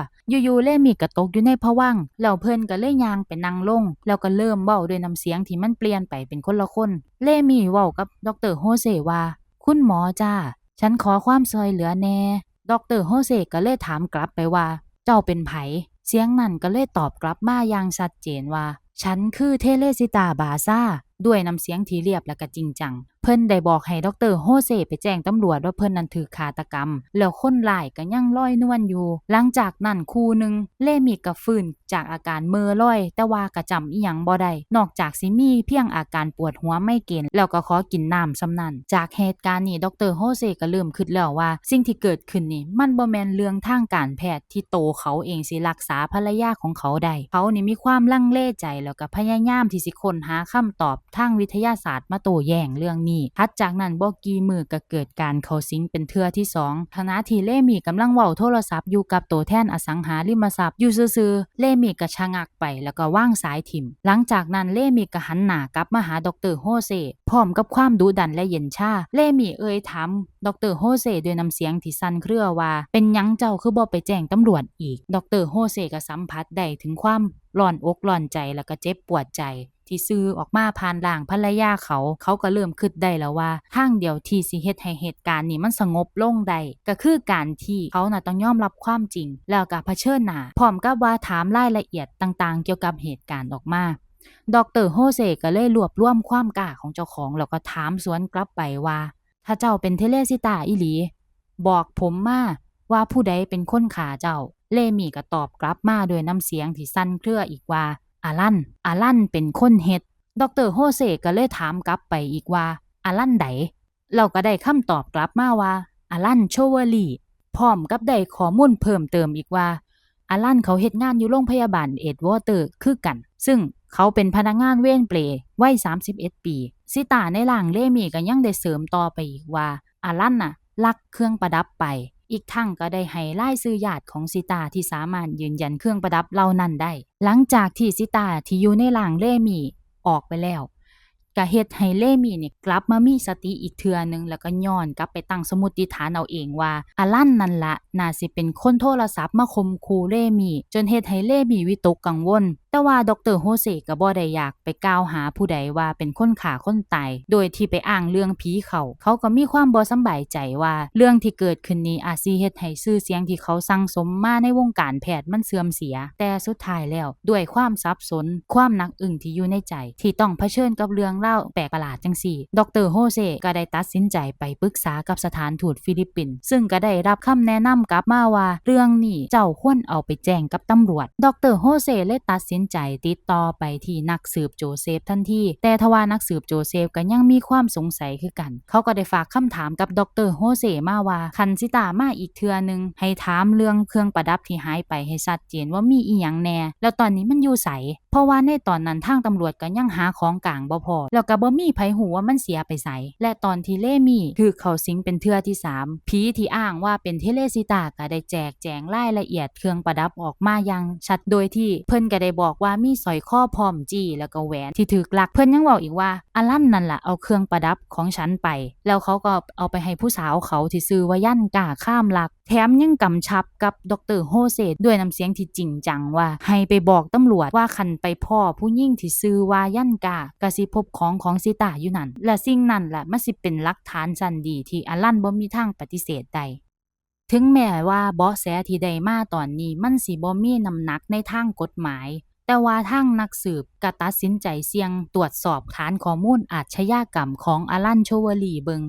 ຢູ່ໆ ເຣມີກໍຕົກຢູ່ໃນພະວັງ ແລ້ວເພິ່ນກໍເລີຍຍ່າງໄປນັ່ງລົງ ແລ້ວກໍເລີ່ມເວົ້າດ້ວຍນ້ຳສຽງທີ່ມັນປ່ຽນໄປເປັນຄົນລະຄົນ. ເຣມີເວົ້າກັບດອກເຕີ ໂຮເຊ ວ່າ ຄຸນໝໍຈ້າ, ສັນຂໍຄວາມຊ່ວຍເຫຼືອແດ່. ດອກເຕີ ໂຮເຊ ກໍເລີຍຖາມກັບໄປວ່າ ເຈົ້າເປັນໃຜ? ສຽງນັ້ນກໍເລີຍຕອບກັບມາຢ່າງຊັດເຈນວ່າ ສັນຄືເທເລຊິຕາ ບາຊາ. ດ້ວຍນ້ຳສຽງທີ່ລຽບ ແລະກະຈິງຈັງ. ເພິ່ນໄດ້ບອກໃຫ້ ດຣ. ໂຮເຊ ໄປແຈ້ງຕຳຫຼວດວ່າເພິ່ນນັ້ນຖືກຄາຕະກຳ ແລ້ວຄົນຮ້າຍກະຍັງລອຍນວນຢູ່. ຫຼັງຈາກນັ້ນຄູ່ໜຶ່ງ ເລມີກະຟື້ນຈາກອາການເມີລອຍ ແຕ່ວ່າກະຈຳອີ່ຫຍັງບໍ່ໄດ້ ນອກຈາກຊິມີພຽງອາການປວດຫົວໄມເກນ ແລ້ວກໍຂໍກິນນ້ຳສ່ຳນັ້ນ. ຈາກເຫດການນີ້ ດຣ. ໂຮເຊ ກໍເລີ່ມຄິດແລ້ວວ່າ ສິ່ງທີ່ເກີດຂຶ້ນນີ້ ມັນບໍ່ແມ່ນເລື່ອງທາງການແພດທີ່ໂຕເຂົາເອງຊິຮັກສາພັນລະຍາຂອງເຂົາໄດ້. ເຂົານີ້ມີຄວາມລັງເລໃຈ ແລ້ວກໍພະຍາຍາມທີ່ຊິຄົ້ນຫາຄຳຕອບທາງວິທະຍາສາດມາໂຕ້ແຍ້ງເລື່ອງນີ້. ຖັດຈາກນັ້ນບໍ່ກີ່ມື້ກໍເກີດການເຂົ້າສິງເປັນເທື່ອທີສອງ. ຂະນະທີ່ເລມີກຳລັງເວົ້າໂທລະສັບຢູ່ກັບໂຕແທນອະສັງຫາລິມະຊັບຢູ່ຊື່ໆ ເລມີກໍຊະງັກໄປ ແລ້ວກໍວາງສາຍຖິ້ມ. ຫຼັງຈາກນັ້ນເລມີກໍຫັນໜ້າກັບມາຫາ ດຣ. ໂຮເຊ ພ້ອມກັບຄວາມດຸດັນ ແລະ ເຢັນຊາ. ເລມີເອີ່ຍຖາມ ດຣ. ໂຮເຊ ດ້ວຍນ້ຳສຽງທີ່ສັ່ນເຄືອວ່າ ເປັນຫຍັງເຈົ້າຄືບໍ່ໄປແຈ້ງຕຳຫຼວດອີກ? ດຣ. ໂຮເຊ ກໍສຳຜັດໄດ້ເຖິງຄວາມຮ້ອນອົກຮ້ອນໃຈ ແລ້ວກໍເຈັບປວດໃຈ ທີ່ສື່ອອກມາຜ່ານຮ່າງພັນລະຍາເຂົາ. ເຂົາກໍເລີ່ມຄິດໄດ້ແລ້ວວ່າ ທາງດຽວທີ່ຊິເຮັດໃຫ້ເຫດການນີ້ມັນສະຫງົບລົງໄດ້ ກໍຄືການທີ່ເຂົານະຕ້ອງຍອມຮັບຄວາມຈິງ ແລ້ວກໍຜະເຊີນໜ້າ ພ້ອມກັບວ່າຖາມລາຍລະອຽດຕ່າງໆກ່ຽວກັບເຫດການອອກມາ. ດຣ. ໂຮເຊ ກໍເລີຍລວບລວມຄວາມກ້າຂອງເຈົ້າຂອງ ແລ້ວກໍຖາມສວນກັບໄປວ່າ ຖ້າເຈົ້າເປັນເທເລຊິຕາອີ່ຫຼີ ບອກຜົມມາວ່າຜູ້ໃດເປັນຄົນຂ້າເຈົ້າ. ເລມີກໍຕອບກັບມາດ້ວຍນ້ຳສຽງທີ່ສັ່ນເຄືອອີກວ່າ ອາລັນ, ອາລັນເປັນຄົນເຮັດ. ດຣ. ໂຮເຊກໍເລີຍຖາມກັບໄປອີກວ່າ ອາລັນໃດ? ແລ້ວກໍໄດ້ຄຳຕອບກັບມາວ່າ ອາລັນ ໂຊເວີລີ ພ້ອມກັບໄດ້ຂໍ້ມູນເພີ່ມເຕີມອີກວ່າ ອາລັນເຂົາເຮັດງານຢູ່ໂລງພະຍາບານເອດວອເຕີຄືກັນ, ຊຶ່ງເຂົາເປັນພະນັກງານເວນເປລໄວສາມສິບເອັດປີ. ຊີຕາໃນຮ່າງເລມີກໍຍັງໄດ້ເສີມຕໍ່ໄປອີກວ່າ ອາລັນນະລັກເຄື່ອງປະດັບໄປ, ອີກທັງກໍໄດ້ໃຫ້ລາຍຊື່ຍາດຂອງຊີຕາທີ່ສາມາດຢືນຢັນເຄື່ອງປະດັບເຫຼົ່ານັ້ນໄດ້. ຫຼັງຈາກທີ່ຊີຕາທີ່ຢູ່ໃນຮ່າງເລມີອອກໄປແລ້ວ, ກະເຮັດໃຫ້ເລມີນີ້ກັບມາມີສະຕິອີກເທື່ອໜຶ່ງ ແລ້ວກໍຍ້ອນກັບໄປຕັ້ງສົມມຸດຕິຖານເອົາເອງວ່າ ອາລັນນັ້ນລະໜ້າຊິເປັນຄົນໂທລະສັບມາຂົ່ມຂູ່ເລມີ ຈົນເຮັດໃຫ້ເລມີວິຕົກກັງວົນ. ແຕ່ວ່າ ດຣ. ໂຮເຊ ກໍບໍ່ໄດ້ຢາກໄປກ່າວຫາຜູ້ໃດວ່າເປັນຄົນຂ້າຄົນຕາຍ ໂດຍທີ່ໄປອ້າງເລື່ອງຜີເຂົ້າ. ເຂົາກໍມີຄວາມບໍ່ສຳບາຍໃຈວ່າເລື່ອງທີ່ເກີດຂຶ້ນນີ້ອາດຊິເຮັດໃຫ້ຊື່ສຽງທີ່ເຂົາສັ່ງສົມມາໃນວົງການແພດມັນເສື່ອມເສຍ. ແຕ່ສຸດທ້າຍແລ້ວ ດ້ວຍຄວາມສັບສົນ, ຄວາມໜັກອຶ້ງທີ່ຢູ່ໃນໃຈ ທີ່ຕ້ອງຜະເຊີນກັບເລື່ອງລາວແປກປະຫຼາດຈັ່ງຊີ້, ດຣ. ໂຮເຊ ກໍໄດ້ຕັດສິນໃຈໄປປຶກສາກັບສະຖານທູດຟີລິບປິນ, ຊຶ່ງກໍໄດ້ຮັບຄຳແນະນຳກັບມາວ່າ ເລື່ອງນີ້ເຈົ້າຄວນເອົາໄປແຈ້ງກັບຕຳຫຼວດ. ດຣ. ໂຮເຊ ເລີຍຕັດສິນໃຈຕິດຕໍ່ໄປທີ່ນັກສືບໂຈເຊຟທັນທີ, ແຕ່ທວ່ານັກສືບໂຈເຊຟກໍຍັງມີຄວາມສົງໄສຄືກັນ. ເຂົາກໍໄດ້ຝາກຄຳຖາມກັບ ດຣ. ໂຮເຊ ມາວ່າ ຄັນຊີຕາມາອີກເທື່ອໜຶ່ງ ໃຫ້ຖາມເລື່ອງເຄື່ອງປະດັບທີ່ຫາຍໄປໃຫ້ຊັດເຈນວ່າມີອີ່ຫຍັງແດ່ ແລ້ວຕອນນີ້ມັນຢູ່ໃສ? ເພາະວ່າໃນຕອນນັ້ນທາງຕຳຫຼວດກໍຍັງຫາຂອງກາງບໍ່ພໍ ແລ້ວກໍບໍ່ມີໃຜຮູ້ວ່າມັນເສຍໄປໃສ. ແລະ ຕອນທີ່ເລມີຖືກເຂົ້າສິງເປັນເທື່ອທີສາມ, ຜີທີ່ອ້າງວ່າເປັນເທເລຊີຕາກໍໄດ້ແຈກແຈງລາຍລະອຽດເຄື່ອງປະດັບອອກມາຢ່າງຊັດ ໂດຍທີ່ເພິ່ນກໍໄດ້ບອກວ່າມີສ້ອຍຄໍພ້ອມຈີ້ ແລ້ວກໍແຫວນທີ່ຖືກລັກ. ເພິ່ນຍັງເວົ້າອີກວ່າ ອາລັນນັ້ນລະເອົາເຄື່ອງປະດັບຂອງສັນໄປ ແລ້ວເຂົາກໍເອົາໄປໃຫ້ຜູ້ສາວເຂົາທີ່ຊື່ວ່າຢັນກາຄາມລັກ. ແຖມຍັງກຳຊັບກັບ ດຣ. ໂຮເຊ ດ້ວຍນ້ຳສຽງທີ່ຈິງຈັງວ່າ ໃຫ້ໄປບອກຕຳຫຼວດວ່າ ຄັນໄປພໍ້ຜູ້ຍິງທີ່ຊື່ວ່າຢັນກາ ກະຊິພົບຂອງຂອງຊີຕາຢູ່ນັ້ນ ແລະ ສິ່ງນັ້ນລະມັນຊິເປັນຫຼັກຖານຊັ້ນດີທີ່ອາລັນບໍ່ມີທາງປະຕິເສດໄດ້. ເຖິງແມ້ວ່າເບາະແສທີ່ໄດ້ມາຕອນນີ້ ມັນຊິບໍ່ມີນ້ຳໜັກໃນທາງກົດໝາຍ, ແຕ່ວ່າທາງນັກສືບກໍຕັດສິນໃຈສ່ຽງຕວດສອບຖານຂໍ້ມູນອາດຊະຍາກຳຂອງອາລັນ ໂຊເວີລີ ເບິ່ງ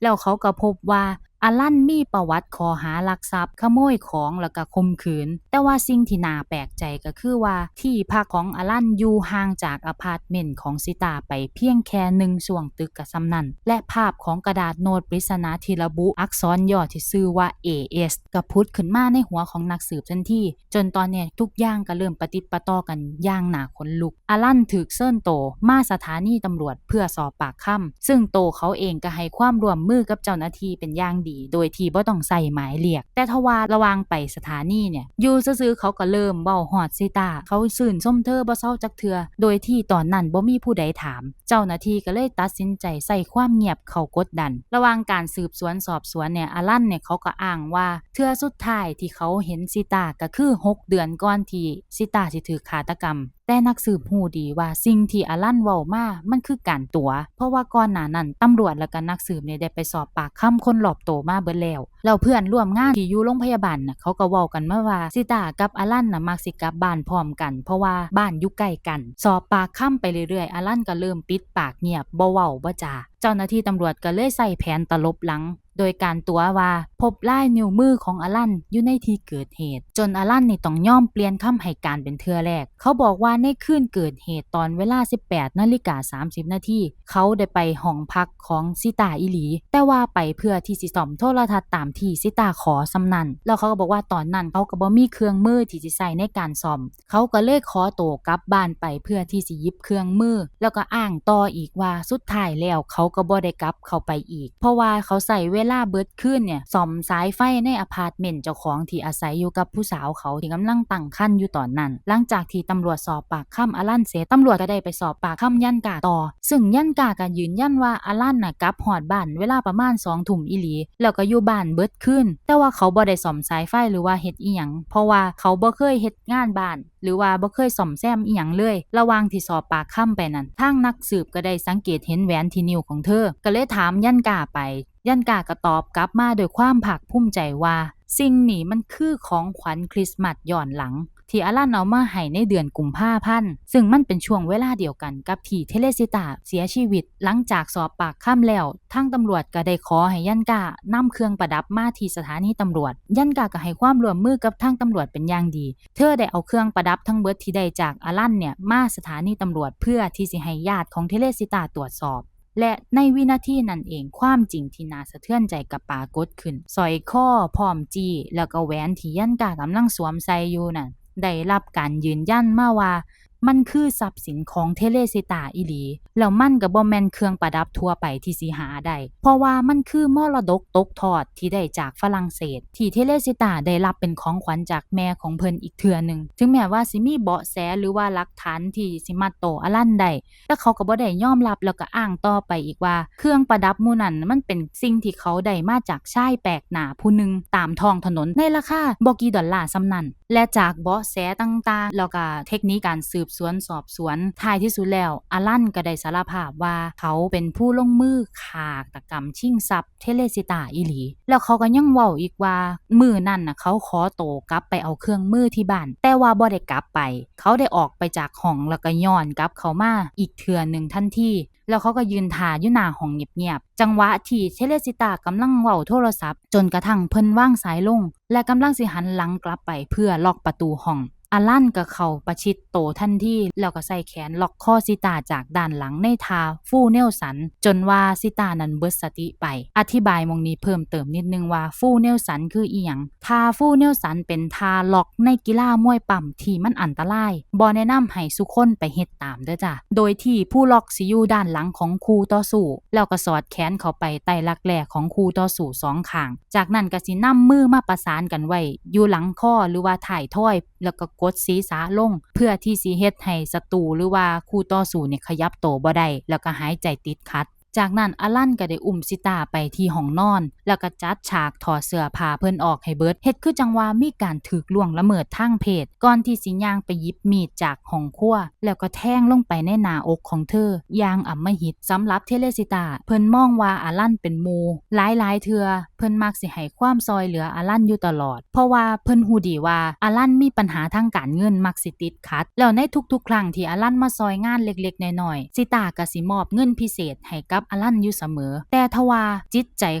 ແລ້ວເຂົາກໍພົບວ່າອາລັນມີປະຫວັດຂໍ້ຫາລັກຊັບ, ຂະໂມຍຂອງ ແລ້ວກໍຂົ່ມຂືນ. ແຕ່ວ່າສິ່ງທີ່ໜ້າແປກໃຈກໍຄືວ່າ ທີ່ພັກຂອງອາລັນຢູ່ຫ່າງຈາກອາພາດເມັນຂອງຊີຕາໄປພຽງແຄ່ໜຶ່ງຊ່ວງຕຶກກໍສ່ຳນັ້ນ ແລະ ພາບຂອງກະດາດໂນ້ດປຣິດສະໜາທີ່ລະບຸອັກສອນຫຍໍ້ທີ່ຊື່ວ່າ ເອເອສ ກໍຜຸດຂຶ້ນມາໃນຫົວຂອງນັກສືບທັນທີ. ຈົນຕອນນີ້ທຸກຢ່າງກໍເລີ່ມປະຕິດປະຕໍ່ກັນຢ່າງໜ້າຂົນລຸກ. ອາລັນຖືກເຊີນໂຕມາສະຖານີຕຳຫຼວດເພື່ອສອບປາກຄຳ, ຊຶ່ງໂຕເຂົາເອງກໍໃຫ້ຄວາມຮ່ວມມືກັບເຈົ້າໜ້າທີ່ເປັນຢ່າງດີ ໂດຍທີ່ບໍ່ຕ້ອງໃຊ້ໝາຍລຽກ. ແຕ່ທວ່າລະຫວ່າງໄປສະຖານີນີ້ ຢູ່ຊື່ໆເຂົາກໍເລີ່ມເວົ້າຮອດຊີຕາ, ເຂົາຊື່ນຊົມເທີບໍ່ເຊົາຈັກເທື່ອ ໂດຍທີ່ຕອນນັ້ນບໍ່ມີຜູ້ໃດຖາມ. ເຈົ້າໜ້າທີ່ກໍເລີຍຕັດສິນໃຈໃຊ້ຄວາມງຽບເຂົ້າກົດດັນ. ລະຫວ່າງການສືບສວນສອບສວນນີ້ ອາລັນນີ້ເຂົາກໍອ້າງວ່າ ເທື່ອສຸດທ້າຍທີ່ເຂົາເຫັນຊີຕາກໍຄືຫົກເດືອນກ່ອນທີ່ຊີຕາຊິຖືກຄາດຕະກຳ. ແຕ່ນັກສືບຮູ້ດີວ່າສິ່ງທີ່ອາລັນເວົ້າມາມັນຄືການຕົວະ ເພາະວ່າກ່ອນໜ້ານັ້ນຕຳຫຼວດແລະກະນັກສືບນີ້ໄດ້ໄປສອບປາກຄຳຄົນລອບໂຕມາເບິດແລ້ວ. ແລ້ວເພື່ອນຮ່ວມງານທີ່ຢູ່ໂລງພະຍາບານນະ ເຂົາກໍເວົ້າກັນມາວ່າ ຊີຕາກັບອາລັນນະມັກຊິກັບບ້ານພ້ອມກັນ ເພາະວ່າບ້ານຢູ່ໃກ້ກັນ. ສອບປາກຄຳໄປເລື້ອຍໆ ອາລັນກໍເລີ່ມປິດປາກງຽບ ບໍ່ເວົ້າບໍ່ຈາ. ເຈົ້າໜ້າທີ່ຕຳຫຼວດກໍເລີຍໃຊ້ແຜນຕະຫຼົບຫຼັງ ໂດຍການຕົວະວ່າພົບລາຍນິ້ວມືຂອງອາລັນຢູ່ໃນທີ່ເກີດເຫດ ຈົນອາລັນນີ້ຕ້ອງຍອມປ່ຽນຄຳໃຫ້ການເປັນເທື່ອແລກ. ເຂົາບອກວ່າໃນຄືນເກີດເຫດຕອນເວລາສິບແປດນາລິກາສາມສິບນາທີ ເຂົາໄດ້ໄປຫ້ອງພັກຂອງຊີຕາອີ່ຫຼີ ແຕ່ວ່າໄປເພື່ອທີ່ຊິສ້ອມໂທລະທັດຕາມທີ່ຊີຕາຂໍສ່ຳນັ້ນ. ແລ້ວເຂົາກໍບອກວ່າຕອນນັ້ນເຂົາກໍບໍ່ມີເຄື່ອງມືທີ່ຊິໃຊ້ໃນການສ້ອມ. ເຂົາກໍເລີຍຂໍໂຕກັບບ້ານໄປເພື່ອທີ່ຊິຫຍິບເຄື່ອງມື ແລ້ວກໍອ້າງຕໍ່ອີກວ່າສຸດທ້າຍແລ້ວເຂົາກໍບໍ່ໄດ້ກັບເຂົ້າໄປອີກ ເພາະວ່າເຂົາໃຊ້ເວລາເບິດຄືນນີ້ສ້ອມສາຍໄຟໃນອາພາດເມັນເຈົ້າຂອງທີ່ອາໄສຢູ່ກັບຜູ້ສາວເຂົາທີ່ກຳລັງຕັ້ງຄັນຢູ່ຕອນນັ້ນ. ຫຼັງຈາກທີ່ຕຳຫຼວດສອບປາກຄຳອາລັນເສັດ ຕຳຫຼວດກໍໄດ້ໄປສອບປາກຄຳຢັນກາຕໍ່ ຊຶ່ງຢັນກາກໍຢືນຢັນວ່າອາລັນນະກັບຮອດບ້ານເວລາປະມານສອງທຸ່ມອີ່ຫຼີ ແລ້ວກໍຢູ່ບ້ານເບິດຄືນ ແຕ່ວ່າເຂົາບໍ່ໄດ້ສ້ອມສາຍໄຟ ຫຼືວ່າເຮັດອີ່ຫຍັງ ເພາະວ່າເຂົາບໍ່ເຄີຍເຮັດງານບ້ານ ຫຼືວ່າບໍ່ເຄີຍສ້ອມແຊມອີ່ຫຍັງເລີຍ. ລະຫວ່າງທີ່ສອບປາກຄຳໄປນັ້ນ ທາງນັກສືບກໍໄດ້ສັງເກດເຫັນແຫວນທີ່ນິ້ວຂອງເທີ ກໍເລີຍຖາມຢັນກາໄປ. ຢັນກາກໍຕອບກັບມາດ້ວຍຄວາມພາກພູມໃຈວ່າ ສິ່ງນີ້ມັນຄືຂອງຂວັນຄຣິສມາສຍ້ອນຫຼັງ ທີ່ອາລັນເອົາມາໃຫ້ໃນເດືອນກຸມພາພັນ ຊຶ່ງມັນເປັນຊ່ວງເວລາດຽວກັນກັບທີ່ເທເລຊິຕາເສຍຊີວິດ. ຫຼັງຈາກສອບປາກຄຳແລ້ວ ທາງຕຳຫຼວດກໍໄດ້ຂໍໃຫ້ຢັນການຳເຄື່ອງປະດັບມາທີ່ສະຖານີຕຳຫຼວດ. ຢັນກາກໍໃຫ້ຄວາມຮ່ວມມືກັບທາງຕຳຫຼວດເປັນຢ່າງດີ. ເທີໄດ້ເອົາເຄື່ອງປະດັບທັງເບິດທີ່ໄດ້ຈາກອາລັນເນ່ຍມາສະຖານີຕຳຫຼວດ ເພື່ອທີ່ຊິໃຫ້ຍາດຂອງເທເລຊິຕາຕວດສອບ. ແລະ ໃນວິນາທີນັ້ນເອງ ຄວາມຈິງທີ່ໜ້າສະເທືອນໃຈກໍປາກົດຂຶ້ນ. ສ້ອຍຄໍພ້ອມຈີ້ ແລ້ວກໍແຫວນທີ່ຢັນກາກຳລັງສວມໃສ່ຢູ່ນັ້ນ ໄດ້ຮັບການຢືນຢັນມາວ່າ ມັນຄືຊັບສິນຂອງເທເລຊິຕາອີ່ຫຼີ ແລ້ວມັນກໍບໍ່ແມ່ນເຄື່ອງປະດັບທົ່ວໄປທີ່ຊິຫາໄດ້ ເພາະວ່າມັນຄືມໍລະດົກຕົກທອດທີ່ໄດ້ຈາກຝຣັ່ງເສດ ທີ່ເທເລຊິຕາໄດ້ຮັບເປັນຂອງຂວັນຈາກແມ່ຂອງເພິ່ນອີກເທື່ອໜຶ່ງ. ເຖິງແມ່ນວ່າຊິມີເບາະແສ ຫຼືວ່າຫຼັກຖານທີ່ຊິມັດໂຕອາລັນໄດ້ ແຕ່ເຂົາກໍບໍ່ໄດ້ຍອມຮັບ ແລ້ວກໍອ້າງຕໍ່ໄປອີກວ່າ ເຄື່ອງປະດັບໝູ່ນັ້ນມັນເປັນສິ່ງທີ່ເຂົາໄດ້ມາຈາກຊາຍແປກໜ້າຜູ້ໜຶ່ງຕາມທ້ອງຖະໜົນ ໃນລາຄາບໍ່ກີ່ດອນລາສ່ຳນັ້ນ. ແລະ ຈາກເບາະແສຕ່າງໆ ແລ້ວກໍເທັກນິກການສືບສວນສອບສວນ ທ້າຍທີ່ສຸດແລ້ວ ອາລັນກໍໄດ້ສາລະພາບວ່າເຂົາເປັນຜູ້ລົງມືຂ້າຕະກຳຊິງຊັບ ເທເລຊິຕາອີ່ຫຼີ. ແລ້ວເຂົາກໍຍັງເວົ້າອີກວ່າ ມື້ນັ້ນນະ ເຂົາຂໍໂຕກັບໄປເອົາເຄື່ອງມືທີ່ບ້ານ ແຕ່ວ່າບໍ່ໄດ້ກັບໄປ. ເຂົາໄດ້ອອກໄປຈາກຫ້ອງ ແລ້ວກໍຍ້ອນກັບເຂົ້າມາອີກເທື່ອໜຶ່ງທັນທີ ແລ້ວເຂົາກໍຢືນຖ້າຢູ່ໜ້າຫ້ອງງຽບໆ ຈັງຫວະທີ່ເທເລຊິຕາກຳລັງເວົ້າໂທລະສັບ ຈົນກະທັ່ງເພິ່ນວາງສາຍລົງ ແລະ ກຳລັງຊິຫັນຫຼັງກັບໄປເພື່ອລັອກປະຕູຫ້ອງ. ອາລັນກໍເຂົ້າປະຊິດໂຕທັນທີ ແລ້ວກໍໃຊ້ແຂນລັອກຄໍຊີຕາຈາກດ້ານຫຼັງໃນທ່າຟູແນວສັນ ຈົນວ່າຊີຕານັ້ນເບິດສະຕິໄປ. ອະທິບາຍໝ່ອງນີ້ເພີ່ມເຕີມນິດໜຶ່ງວ່າ ຟູແນວສັນຄືອີ່ຫຍັງ. ທ່າຟູແນວສັນເປັນທ່າລັອກໃນກິລາມວຍປ້ຳທີ່ມັນອັນຕະລາຍ, ບໍ່ແນະນຳໃຫ້ສູ່ຄົນໄປເຮັດຕາມເດີ້ຈ້າ. ໂດຍທີ່ຜູ້ລັອກຊິຢູ່ດ້ານຫຼັງຂອງຄູ່ຕໍ່ສູ້ ແລ້ວກໍສອດແຂນເຂົ້າໄປໃຕ້ລັກແຮ້ຂອງຄູ່ຕໍ່ສູ້ສອງຂ້າງ. ຈາກນັ້ນກໍຊິນຳມືມາປະສານກັນໄວ້ຢູ່ຫຼັງຄໍ ຫຼືວ່າທ້າຍທອຍ ແລ້ວກໍກົດສີສະລົງ ເພື່ອທີ່ຊິເຮັດໃຫ້ສັດຕູ ຫຼືວ່າຄູ່ຕໍ່ສູ້ນີ້ຂະຫຍັບໂຕບໍ່ໄດ້ ແລ້ວກໍຫາຍໃຈຕິດຂັດ. ຈາກນັ້ນອາລັນກໍໄດ້ອຸ້ມຊີຕາໄປທີ່ຫ້ອງນອນ ແລ້ວກໍຈັດສາກຖອດເສື້ອຜ້າເພິ່ນອອກໃຫ້ເບິດ, ເຮັດຄືຈັ່ງວ່າມີການຖືກລ່ວງລະເມີດທາງເພດ ກ່ອນທີ່ຊິຍ່າງໄປຫຍິບມີດຈາກຫ້ອງຄົວ ແລ້ວກໍແທງລົງໄປໃນໜ້າອົກຂອງເທີຢ່າງອຳມະຫິດ. ສຳລັບເທເລຊິຕາ, ເພິ່ນມອງວ່າອາລັນເປັນໝູ່. ຫຼາຍໆເທື່ອ ເພິ່ນມັກຊິໃຫ້ຄວາມຊ່ອຍເຫຼືອອາລັນຢູ່ຕະຫຼອດ, ເພາະວ່າເພິ່ນຮູ້ດີວ່າອາລັນມີບັນຫາທາງການເງິນ ມັກຊິຕິດຂັດ. ແລ້ວໃນທຸກໆຄັ້ງທີ່ອາລັນມາຊ່ອຍງານເລັກໆນ້ອຍໆ, ຊີຕາກໍຊິມອບເງິນພິເສດໃຫ້ກັບອາລັນຢູ່ສະເໝີ. ແຕ່ທວ່າຈິດໃຈ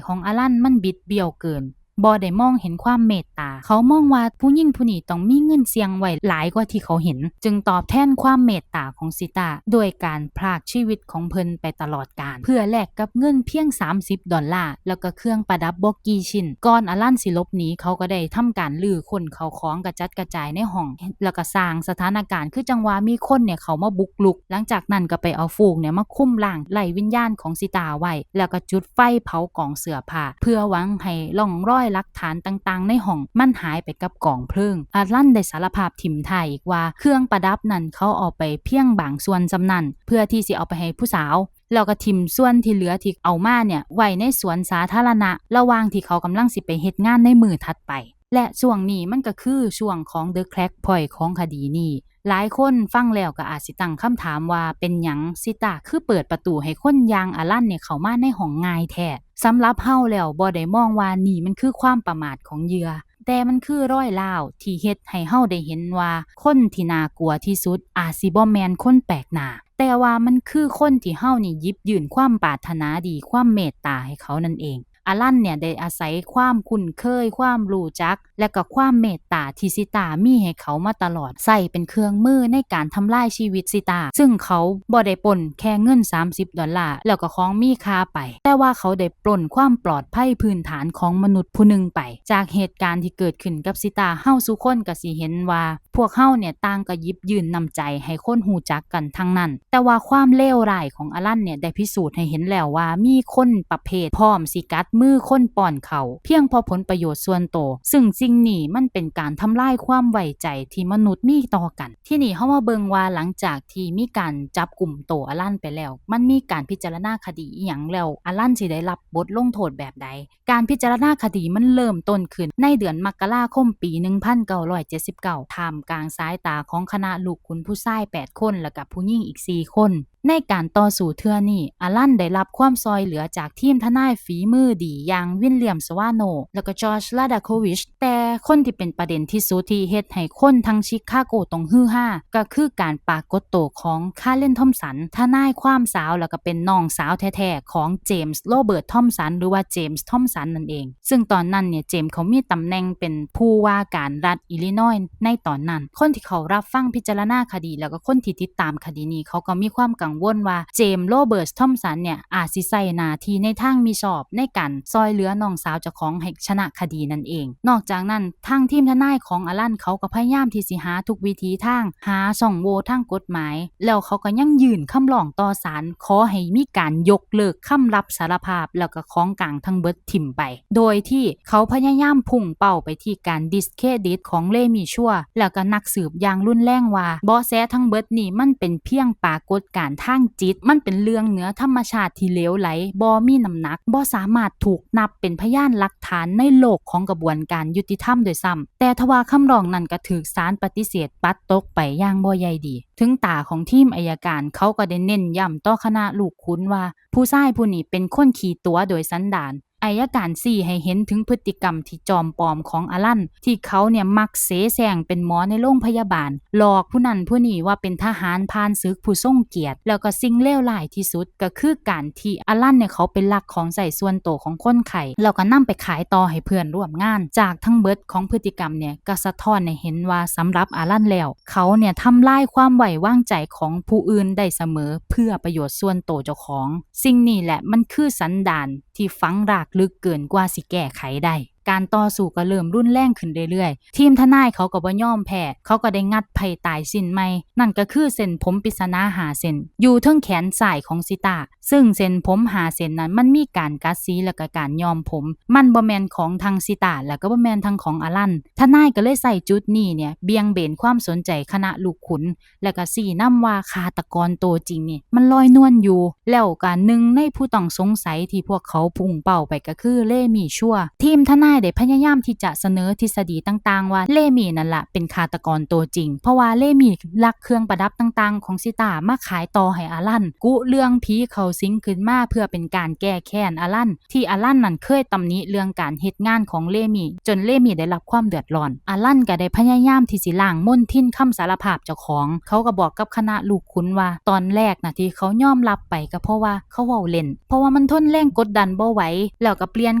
ຂອງອາລັນມັນບິດບ້ຽວເກີນ, ບໍ່ໄດ້ມອງເຫັນຄວາມເມດຕາ. ເຂົາມອງວ່າຜູ້ຍິງຜູ້ນີ້ຕ້ອງມີເງິນສ່ຽງໄວ້ຫຼາຍກວ່າທີ່ເຂົາເຫັນ, ຈຶ່ງຕອບແທນຄວາມເມດຕາຂອງຊີຕາດ້ວຍການພຣາກຊີວິດຂອງເພິ່ນໄປຕະຫຼອດການ ເພື່ອແລກກັບເງິນພຽງສາມສິບດອນລາ ແລ້ວກໍເຄື່ອງປະດັບບໍ່ກີ່ຊິ້ນ. ກ່ອນອາລັນຊິຫຼົບໜີ, ເຂົາກໍໄດ້ທຳການຮື້ຄົ້ນເຂົ້າຂອງກະຈັດກະຈາຍໃນຫ້ອງ ແລ້ວກໍສ້າງສະຖານະການຄືຈັ່ງວ່າມີຄົນເຂົ້າມາບຸກລຸກ. ຫຼັງຈາກນັ້ນກໍໄປເອົາຟູກມາຄຸມຮ່າງໄຮ້ວິນຍານຂອງຊີຕາໄວ້ ແລ້ວກໍຈຸດໄຟເຜົາກອງເສື້ອຜ້າ ເພື່ອຫວັງໃຫ້ຮ່ອງຮອຍຫຼັກຖານຕ່າງໆໃນຫ້ອງມັນຫາຍໄປກັບກອງເພີງ. ອາລັນໄດ້ສາລະພາບຖິ້ມທ້າຍອີກວ່າ ເຄື່ອງປະດັບນັ້ນເຂົາເອົາໄປພຽງບາງສ່ວນສ່ຳນັ້ນ ເພື່ອທີ່ຊິເອົາໄປໃຫ້ຜູ້ສາວ, ແລ້ວກໍຖິ້ມສ່ວນທີ່ເຫຼືອທີ່ເອົາມາເນ່ຍໄວ້ໃນສວນສາທາລະນະ ລະຫວ່າງທີ່ເຂົາກຳລັງຊິໄປເຮັດງານໃນມື້ຖັດໄປ. ແລະ ຊ່ວງນີ້ມັນກໍຄືຊ່ວງຂອງ The Crack Point ຂອງຄະດີນີ້. ຫຼາຍຄົນຟັງແລ້ວກໍອາດຊິຕັ້ງຄຳຖາມວ່າ ເປັນຫຍັງຊີຕາຄືເປີດປະຕູໃຫ້ຄົນຢ່າງອາລັນນີ້ເຂົ້າມາໃນຫ້ອງງ່າຍແທ້? ສຳລັບເຮົາແລ້ວບໍ່ໄດ້ມອງວ່ານີ້ມັນຄືຄວາມປະໝາດຂອງເຫຍື່ອ, ແຕ່ມັນຄືລອຍລ້າວທີ່ເຮັດໃຫ້ເຮົາໄດ້ເຫັນວ່າ ຄົນທີ່ໜ້າກົວທີ່ສຸດອາດຊິບໍ່ແມ່ນຄົນແປກໜ້າ, ແຕ່ວ່າມັນຄືຄົນທີ່ເຮົານີ້ຢິບຍື່ນຄວາມປາດຖະໜາດີ, ຄວາມເມດຕາໃຫ້ເຂົານັ້ນເອງ. ອາລັນເນ່ຍໄດ້ອາໄສຄວາມຄຸ້ນເຄີຍ, ຄວາມຮູ້ຈັກ ແລະກໍຄວາມເມດຕາທີ່ຊີຕາມີໃຫ້ເຂົາມາຕະຫຼອດ ໃຊ້ເປັນເຄື່ອງມືໃນການທຳລາຍຊີວິດຊີຕາ, ຊຶ່ງເຂົາບໍ່ໄດ້ປຸ້ນແຄ່ເງິນສາມສິບດອນລາ ແລ້ວກໍຂອງມີຄ່າໄປ, ແຕ່ວ່າເຂົາໄດ້ປຸ້ນຄວາມປອດໄພພື້ນຖານຂອງມະນຸດຜູ້ໜຶ່ງໄປ. ຈາກເຫດການທີ່ເກີດຂຶ້ນກັບຊີຕາ, ເຮົາສູ່ຄົນກໍຊິເຫັນວ່າ ພວກເຮົາເນ່ຍຕ່າງກໍຢິບຍື່ນນ້ຳໃຈໃຫ້ຄົນຮູ້ຈັກກັນທັງນັ້ນ, ແຕ່ວ່າຄວາມເລວຮ້າຍຂອງອາລັນເນ່ຍໄດ້ພິສູດໃຫ້ເຫັນແລ້ວວ່າ ມີຄົນປະເພດພ້ອມຊິກັດມືຄົນປ້ອນເຂົ້າ ພຽງເພາະຜົນປະໂຫຍດສ່ວນໂຕ, ຊຶ່ງສິ່ງນີ້ມັນເປັນການທຳລາຍຄວາມໄວ້ໃຈທີ່ມະນຸດມີຕໍ່ກັນ. ທີນີ້ເຮົາມາເບິ່ງວ່າ ຫຼັງຈາກທີ່ມີການຈັບກຸມໂຕອາລັນໄປແລ້ວ, ມັນມີການພິຈາລະນາຄະດີອີ່ຫຍັງ ແລ້ວອາລັນຊິໄດ້ຮັບບົດລົງໂທດແບບໃດ? ການພິຈາລະນາຄະດີມັນເລີ່ມຕົ້ນຂຶ້ນໃນເດືອນມັກກະລາຄົມປີໜຶ່ງພັນເກົ້າຮ້ອຍເຈັດສິບເກົ້າ ທ່າມກາງສາຍຕາຂອງຄະນະລູກຂຸນຜູ້ຊາຍແປດຄົນ ແລະກະຜູ້ຍິງອີກສີ່ຄົນ. ໃນການຕໍ່ສູ້ເທື່ອນີ້, ອາລັນໄດ້ຮັບຄວາມຊ່ອຍເຫຼືອຈາກທີມທະນາຍຝີມືດີຢ່າງ ວິນລຽມ ສະວາໂນ ແລະກະ ຈອສ ລາດາໂຄວິຊ, ແຕ່ຄົນທີ່ເປັນປະເດັນທີ່ສຸດທີ່ເຮັດໃຫ້ຄົນທັງຊິຄາໂກຕ້ອງຮືຮາ ກໍຄືການປາກົດໂຕຂອງ ຄາເຣນ ທອມສັນ, ທະນາຍຄວາມສາວ ແລະກະເປັນນ້ອງສາວແທ້ໆຂອງ ເຈມສ໌ ໂຣເບີດ ທອມສັນ ຫຼືວ່າ ເຈມສ໌ ທອມສັນ ນັ້ນເອງ. ຊຶ່ງຕອນນັ້ນເນ່ຍ ເຈມສ໌ ເຂົາມີຕຳແໜ່ງເປັນຜູ້ວ່າການລັດອີລີນອຍໃນຕອນນັ້ນ. ຄົນທີ່ເຂົ້າຮັບຟັງພິຈາລະນາຄະດີ ແລ້ວກໍຄົນທີ່ຕິດຕາມຄະດີນີ້ ເຂົາກໍມີຄວາມກັງວົນວ່າ ເຈມສ໌ ໂຣເບີດ ທອມສັນ ເນ່ຍ ອາດຊິໃຊ້ໜ້າທີ່ໃນທາງມິຊອບໃນການຊ່ອຍເຫຼືອນ້ອງສາວເຈົ້າຂອງໃຫ້ຊະນະຄະດີນັ້ນເອງ. ນອກຈາກນັ້ນ, ທາງທີມທະນາຍຂອງອາລັນ ເຂົາກໍພະຍາຍາມທີ່ຊິຫາທຸກວິທີທາງ, ຫາຊ່ອງໂຫວ່ທາງກົດໝາຍ, ແລ້ວເຂົາກໍຍັງຍື່ນຄຳຮ້ອງຕໍ່ສານ ຂໍໃຫ້ມີການຍົກເລີກຄຳຮັບສາລະພາບ ແລ້ວກໍຂອງກາງທັງເບິດຖິ້ມໄປ. ໂດຍທີ່ເຂົາພະຍາຍາມພຸ່ງເປົ້າໄປທີ່ການດິສເຄຣດິດຂອງເຣມີ ຊັວ ແລ້ວກໍນັກສືບຢ່າງຮຸນແຮງວ່າ ເບາະແສທັງເບິດນີ້ມັນເປັນພຽງປາກົດການທາງຈິດ, ມັນເປັນເລື່ອງເໜືອທຳມະຊາດທີ່ເຫຼວໄຫຼ, ບໍ່ມີນ້ຳໜັກ, ບໍ່ສາມາດຖືກນັບເປັນພະຍານຫຼັກຖານໃນໂລກຂອງກະບວນການຍຸຕິທຳດ້ວຍຊ້ຳ. ແຕ່ທວ່າຄຳຮ້ອງນັ້ນກໍຖືກສານປະຕິເສດປັດຕົກໄປຢ່າງບໍ່ໃຍດີ. ເຖິງຕາຂອງທີມໄອຍະການ ເຂົາກໍໄດ້ເນັ້ນຢ້ຳຕໍ່ຄະນະລູກຂຸນວ່າ ຜູ້ຊາຍຜູ້ນີ້ເປັນຄົນຂີ້ຕົວະໂດຍສັນດານ. ໄອຍະການຊີ້ໃຫ້ເຫັນເຖິງພຶດຕິກຳທີ່ຈອມປອມຂອງອາລັນ ທີ່ເຂົາເນ່ຍມັກເສແສ້ງເປັນໝໍໃນໂລງພະຍາບານ, ຫຼອກຜູ້ນັ້ນຜູ້ນີ້ວ່າເປັນທະຫານຜ່ານສຶກຜູ້ຊົງກຽດ, ແລ້ວກໍສິ່ງເລວຮ້າຍທີ່ສຸດກໍຄືການທີ່ອາລັນເນ່ຍ ເຂົາໄປລັກຂອງໃຊ້ສ່ວນໂຕຂອງຄົນໄຂ້ ແລ້ວກໍນຳໄປຂາຍຕໍ່ໃຫ້ເພື່ອນຮ່ວມງານ. ຈາກທັງເບິດຂອງພຶດຕິກຳເນ່ຍ ກໍສະທ້ອນໃຫ້ເຫັນວ່າ ສຳລັບອາລັນແລ້ວ ເຂົາເນ່ຍທຳລາຍຄວາມໄວ້ວາງໃຈຂອງຜູ້ອື່ນໄດ້ສະເໝີ ເພື່ອປະໂຫຍດສ່ວນໂຕເຈົ້າຂອງ. ສິ່ງນີ້ແຫຼະ ມັນຄືສັນດານທີ່ຝັງລາກເລິກເກີນກວ່າຊິແກ້ໄຂໄດ້. ການຕໍ່ສູ້ກໍເລີ່ມຮຸນແຮງຂຶ້ນເລື້ອຍໆ. ທີມທະນາຍເຂົາກໍບໍ່ຍອມແພ້, ເຂົາກໍໄດ້ງັດໄພ້ຕາຍຊິ້ນໃໝ່, ນັ້ນກໍຄືເສັ້ນຜົມປິດສະໜາຫ້າເສັ້ນ ຢູ່ເທິງແຂນຊ້າຍຂອງຊີຕາ, ຊຶ່ງເສັ້ນຜົມຫ້າເສັ້ນນັ້ນ ມັນມີການກັດສີ ແລະກະການຍ້ອມຜົມ, ມັນບໍ່ແມ່ນຂອງທັງຊີຕາ ແລະກໍບໍ່ແມ່ນທັງຂອງອາລັນ. ທະນາຍກໍເລີຍໃຊ້ຈຸດນີ້ເນ່ຍ ບ່ຽງເບນຄວາມສົນໃຈຄະນະລູກຂຸນ ແລະກະຊີ້ນຳວ່າ ຄາຕະກອນໂຕຈິງນີ້ມັນລອຍນວນຢູ່, ແລ້ວກະໜຶ່ງໃນຜູ້ຕ້ອງສົງໄສທີ່ພວກເຂົາພຸ່ງເປົ້າໄປກໍຄື ເຣມີ ຊັວ. ທີມທະນາຍໄດ້ພະຍາຍາມທີ່ຈະສະເໜີທິດສະດີຕ່າງໆວ່າ ເຣມີນັ້ນລະເປັນຄາຕະກອນໂຕຈິງ, ເພາະວ່າເຣມີລັກເຄື່ອງປະດັບຕ່າງໆຂອງຊີຕາມາຂາຍຕໍ່ໃຫ້ອາລັນ, ກຸເລື່ອງຜີເຂົ້າສິງຂຶ້ນມາເພື່ອເປັນການແກ້ແຄ້ນອາລັນ ທີ່ອາລັນນັ້ນເຄີຍຕຳໜິເລື່ອງການເຮັດງານຂອງເຣມີ ຈົນເຣມີໄດ້ຮັບຄວາມເດືອດຮ້ອນ. ອາລັນກໍໄດ້ພະຍາຍາມທີ່ຊິລ້າງມົນທິນຄຳສາລະພາບເຈົ້າຂອງ. ເຂົາກໍບອກກັບຄະນະລູກຂຸນວ່າ ຕອນແລກນະທີ່ເຂົາຍອມຮັບໄປກໍເພາະວ່າເຂົາເວົ້າເລ່ນ, ເພາະວ່າມັນທົນແຮງກົດດັນບໍ່ໄຫວ, ແລ້ວກໍປ່ຽນ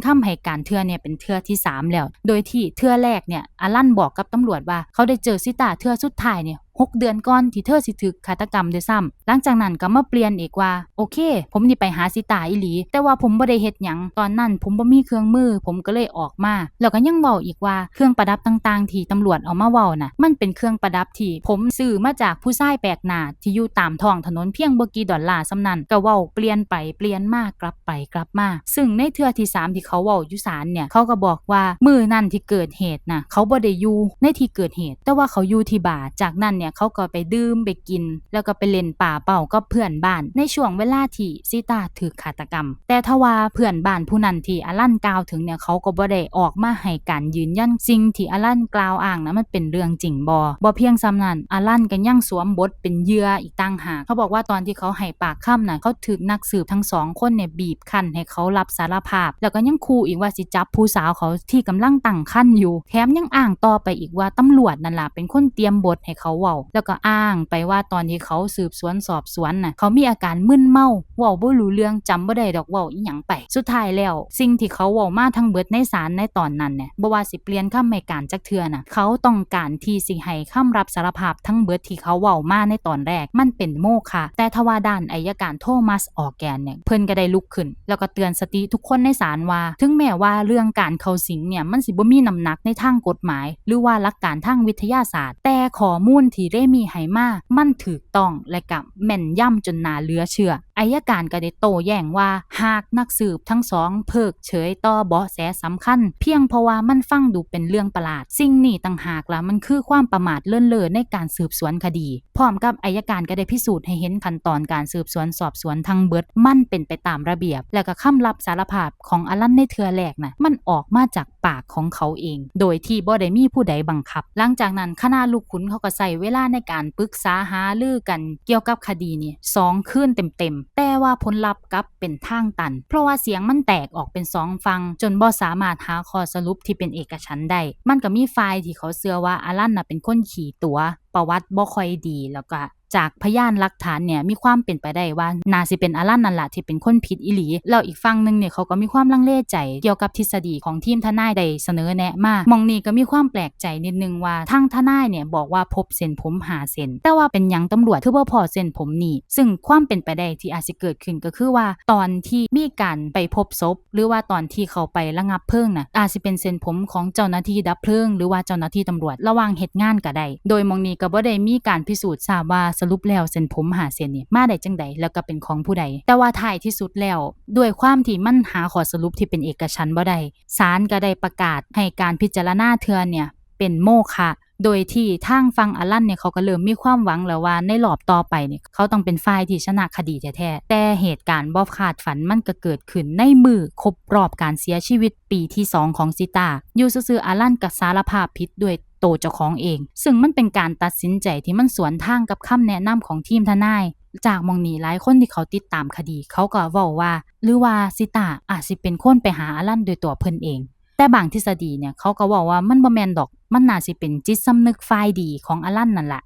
ຄຳໃຫ້ການເທື່ອນີ້ເປັນເທື່ອທີສາມແລ້ວ, ໂດຍທີ່ເທື່ອແລກເນ່ຍ ອາລັນບອກກັບຕຳຫຼວດວ່າ ເຂົາໄດ້ເຈີຊີຕາເທື່ອສຸດທ້າຍນີ້ ຫົກເດືອນກ່ອນທີ່ເທີຊິຖືກຄາດຕະກຳດ້ວຍຊ້ຳ. ຫຼັງຈາກນັ້ນກໍມາປ່ຽນອີກວ່າ ໂອເຄ ຜົມນີ້ໄປຫາຊີຕາອີ່ຫຼີ, ແຕ່ວ່າຜົມບໍ່ໄດ້ເຮັດຫຍັງ, ຕອນນັ້ນຜົມບໍ່ມີເຄື່ອງມື, ຜົມກໍເລີຍອອກມາ. ແລ້ວກໍຍັງເວົ້າອີກວ່າ ເຄື່ອງປະດັບຕ່າງໆທີ່ຕຳຫຼວດເອົາມາເວົ້ານະ ມັນເປັນເຄື່ອງປະດັບທີ່ຜົມຊື້ມາຈາກຜູ້ຊາຍແປກໜ້າທີ່ຢູ່ຕາມທ້ອງຖະໜົນພຽງບໍ່ກີ່ດອນລາສ່ຳນັ້ນ. ກໍເວົ້າປ່ຽນໄປປ່ຽນມາ ກັບໄປກັບມາ. ຊຶ່ງໃນເທື່ອທີສາມທີ່ເຂົາເວົ້າຢູ່ສານເນ່ຍ ເຂົາກໍບອກວ່າ ມື້ນັ້ນທີ່ເກີດເຫດນະ ເຂົາບໍ່ໄດ້ຢູ່ໃນທີ່ເກີດເຫດ, ແຕ່ວ່າເຂົາຢູ່ທີ່ບາ. ຈາກນັ້ນເນ່ຍ ເຂົາກໍໄປດື່ມໄປກິນ ແລ້ວກໍໄປຫຼິ້ນປາເປົ້າກັບເພື່ອນບ້ານ ໃນຊ່ວງເວລາທີ່ຊີຕາຖືກຄາດຕະກຳ. ແຕ່ທວ່າເພື່ອນບ້ານຜູ້ນັ້ນທີ່ອາລັນກ່າວເຖິງເນ່ຍ ເຂົາກໍບໍ່ໄດ້ອອກມາໃຫ້ການຢືນຢັນສິ່ງທີ່ອາລັນກ່າວອ້າງນັ້ນມັນເປັນເລື່ອງຈິງບໍ່. ບໍ່ພຽງສ່ຳນັ້ນ ອາລັນກໍຍັງສວມບົດເປັນເຫຍື່ອອີກຕ່າງຫາກ. ເຂົາບອກວ່າຕອນທີ່ເຂົາໃຫ້ປາກຄຳນັ້ນ ເຂົາຖືກນັກສືບທັງສອງຄົນເນ່ຍບີບ ຂັ້ນໃຫ້ເຂົາຮັບສາລະພາບ ແລ້ວກໍຍັງຂູ່ອີກວ່າຊິຈັບຜູ້ສາວເຂົາທີ່ກຳລັງຕັ້ງຄັນຢູ່ ແຖມຍັງອ້າງຕໍ່ໄປອີກວ່າຕຳຫຼວດນັ້ນລະເປັນຄົນຕຽມບົດໃຫ້ເຂົາເວົ້າ ແລ້ວກໍອ້າງໄປວ່າຕອນທີ່ເຂົາສືບສວນສອບສວນນະ ເຂົາມີອາການມຶນເມົາ ເວົ້າບໍ່ຮູ້ເລື່ອງ ຈຳບໍ່ໄດ້ດອກເວົ້າອີ່ຫຍັງໄປ. ສຸດທ້າຍແລ້ວ ສິ່ງທີ່ເຂົາເວົ້າມາທັງເບິດໃນສານໃນຕອນນັ້ນນະ ບໍ່ວ່າຊິປ່ຽນຄຳໃຫ້ການຈັກເທື່ອນະ ເຂົາຕ້ອງການທີ່ຊິໃຫ້ຄຳຮັບສາລະພາບທັງເບິດທີ່ເຂົາເວົ້າມາໃນຕອນແລກ ມັນເປັນໂມຄະ. ແຕ່ທວ່າດ້ານໄອຍະການໂທມັສ ອອແກນເນ່ຍ ເພິ່ນກໍໄດ້ລຸກຂຶ້ນ ແລ້ວກໍເຕືອນສະຕິທຸກຄົນໃນສານວ່າ ເຖິງແມ້ວ່າເລື່ອງການເຂົ້າສິງເນ່ຍ ມັນຊິບໍ່ມີນ້ຳໜັກໃນທາງກົດໝາຍ ຫຼືວ່າຫຼັກການທາງວິທະຍາສາດ ແຕ່ຂໍ້ມູນທີ່ເຣມີໃຫ້ມາ ມັນຖືກຕ້ອງ ແລະກະແມ່ນຢຳຈົນໜ້າເຫຼືອເຊື່ອ. ໄອຍະການກໍໄດ້ໂຕ້ແຍ້ງວ່າ ຫາກນັກສືບທັງສອງເພີກເສີຍຕໍ່ເບາະແສສຳຄັນ ພຽງເພາະວ່າມັນຟັງດູເປັນເລື່ອງປະຫຼາດ, ສິ່ງນີ້ຕ່າງຫາກລະມັນຄືຄວາມປະໝາດເລີນເລີໃນການສືບສວນຄະດີ. ພ້ອມກັບໄອຍະການກໍໄດ້ພິສູດໃຫ້ເຫັນຂັ້ນຕອນການສືບສວນສອບສວນທັງເບິດ ມັນເປັນໄປຕາມລະບຽບ ແລະກໍຄຳຮັບສາລະພາບຂອງອາລັນໃນເທື່ອແລກນະ ມັນອອກມາຈາກປາກຂອງເຂົາເອງ ໂດຍທີ່ບໍ່ໄດ້ມີຜູ້ໃດບັງຄັບ. ຫຼັງຈາກນັ້ນ ຄະນະລູກຂຸນເຂົາກໍໃຊ້ເວລາໃນການປຶກສາຫາລືກັນກ່ຽວກັບຄະດີນີ້ສອງຄືນເຕັມໆ ແຕ່ວ່າຜົນລັບກັບເປັນທາງຕັນ ເພາະວ່າສຽງມັນແຕກອອກເປັນສອງຝັ່ງ ຈົນບໍ່ສາມາດຫາຂໍ້ສະຫຼຸບທີ່ເປັນເອກະສັນໄດ້. ມັນກໍມີຝ່າຍທີ່ເຂົາເຊື່ອວ່າອາລັນນະເປັນຄົນຂີ້ຕົວະ ປະຫວັດບໍ່ຄ່ອຍດີ ແລ້ວກະຈາກພະຍານຫຼັກຖານເນ່ຍ ມີຄວາມເປັນໄປໄດ້ວ່າໜ້າຊິເປັນອາລັນນັ້ນລະທີ່ເປັນຄົນຜິດອີ່ຫຼີ. ແລ້ວອີກຝັ່ງໜຶ່ງເນ່ຍ ເຂົາກໍມີຄວາມລັງເລໃຈກ່ຽວກັບທິດສະດີຂອງທີມທະນາຍໄດ້ສະເໜີແນະມາ. ໝ່ອງນີ້ກໍມີຄວາມແປກໃຈນິດໜຶ່ງວ່າ ທາງທະນາຍເນ່ຍບອກວ່າພົບເສັ້ນຜົມຫ້າເສັ້ນ, ແຕ່ວ່າເປັນຫຍັງຕຳຫຼວດຄືບໍ່ພໍ້ເສັ້ນຜົມນີ້? ຊຶ່ງຄວາມເປັນໄປໄດ້ທີ່ອາດຊິເກີດຂຶ້ນກໍຄືວ່າ ຕອນທີ່ມີການໄປພົບສົບ ຫຼືວ່າຕອນທີ່ເຂົາໄປລະງັບເພີງນະ ອາດຊິເປັນເສັ້ນຜົມຂອງເຈົ້າໜ້າທີ່ດັບເພີງ ຫຼືວ່າເຈົ້າໜ້າທີ່ຕຳຫຼວດລະຫວ່າງເຮັດງານກໍໄດ້. ໂດຍໝ່ອງນີ້ກໍບໍ່ໄດ້ມີການພິສູດຊາບວ່າສະຫຼຸບແລ້ວເສັ້ນຜົມຫ້າເສັ້ນນີ້ມາໄດ້ຈັ່ງໃດ ແລ້ວກໍເປັນຂອງຜູ້ໃດ. ແຕ່ວ່າທ້າຍທີ່ສຸດແລ້ວ ດ້ວຍຄວາມທີ່ມັນຫາຂໍ້ສະຫຼຸບທີ່ເປັນເອກະສັນບໍ່ໄດ້ ສານກໍໄດ້ປະກາດໃຫ້ການພິຈາລະນາເທື່ອເນ່ຍເປັນໂມຄະ. ໂດຍທີ່ທາງຝັ່ງອາລັນເນ່ຍ ເຂົາກໍເລີ່ມມີຄວາມຫວັງແລ້ວວ່າ ໃນລອບຕໍ່ໄປເນ່ຍ ເຂົາຕ້ອງເປັນຝ່າຍທີ່ຊະນະຄະດີແທ້ໆ. ແຕ່ເຫດການບໍ່ຄາດຝັນມັນກໍເກີດຂຶ້ນໃນມື້ຄົບລອບການເສຍຊີວິດປີທີສອງຂອງຊີຕາ. ຢູ່ຊື່ໆ ອາລັນກໍສາລະພາບຜິດດ້ວຍໂຕເຈົ້າຂອງເອງ, ຊຶ່ງມັນເປັນການຕັດສິນໃຈທີ່ມັນສວນທາງກັບຄຳແນະນຳຂອງທີມທະນາຍ. ຈາກໝ່ອງນີ້ ຫຼາຍຄົນທີ່ເຂົາຕິດຕາມຄະດີ ເຂົາກໍເວົ້າວ່າ ຫຼືວ່າຊີຕາອາດຊິເປັນຄົນໄປຫາອາລັນດ້ວຍຕົວເພິ່ນເອງ. ແຕ່ບາງທິດສະດີເນ່ຍ ເຂົາກໍເວົ້າວ່າມັນບໍ່ແມ່ນດອກ, ມັນໜ້າຊິເປັນຈິດສຳນຶກຝ່າຍດີຂອງອາລັນນັ້ນລະ.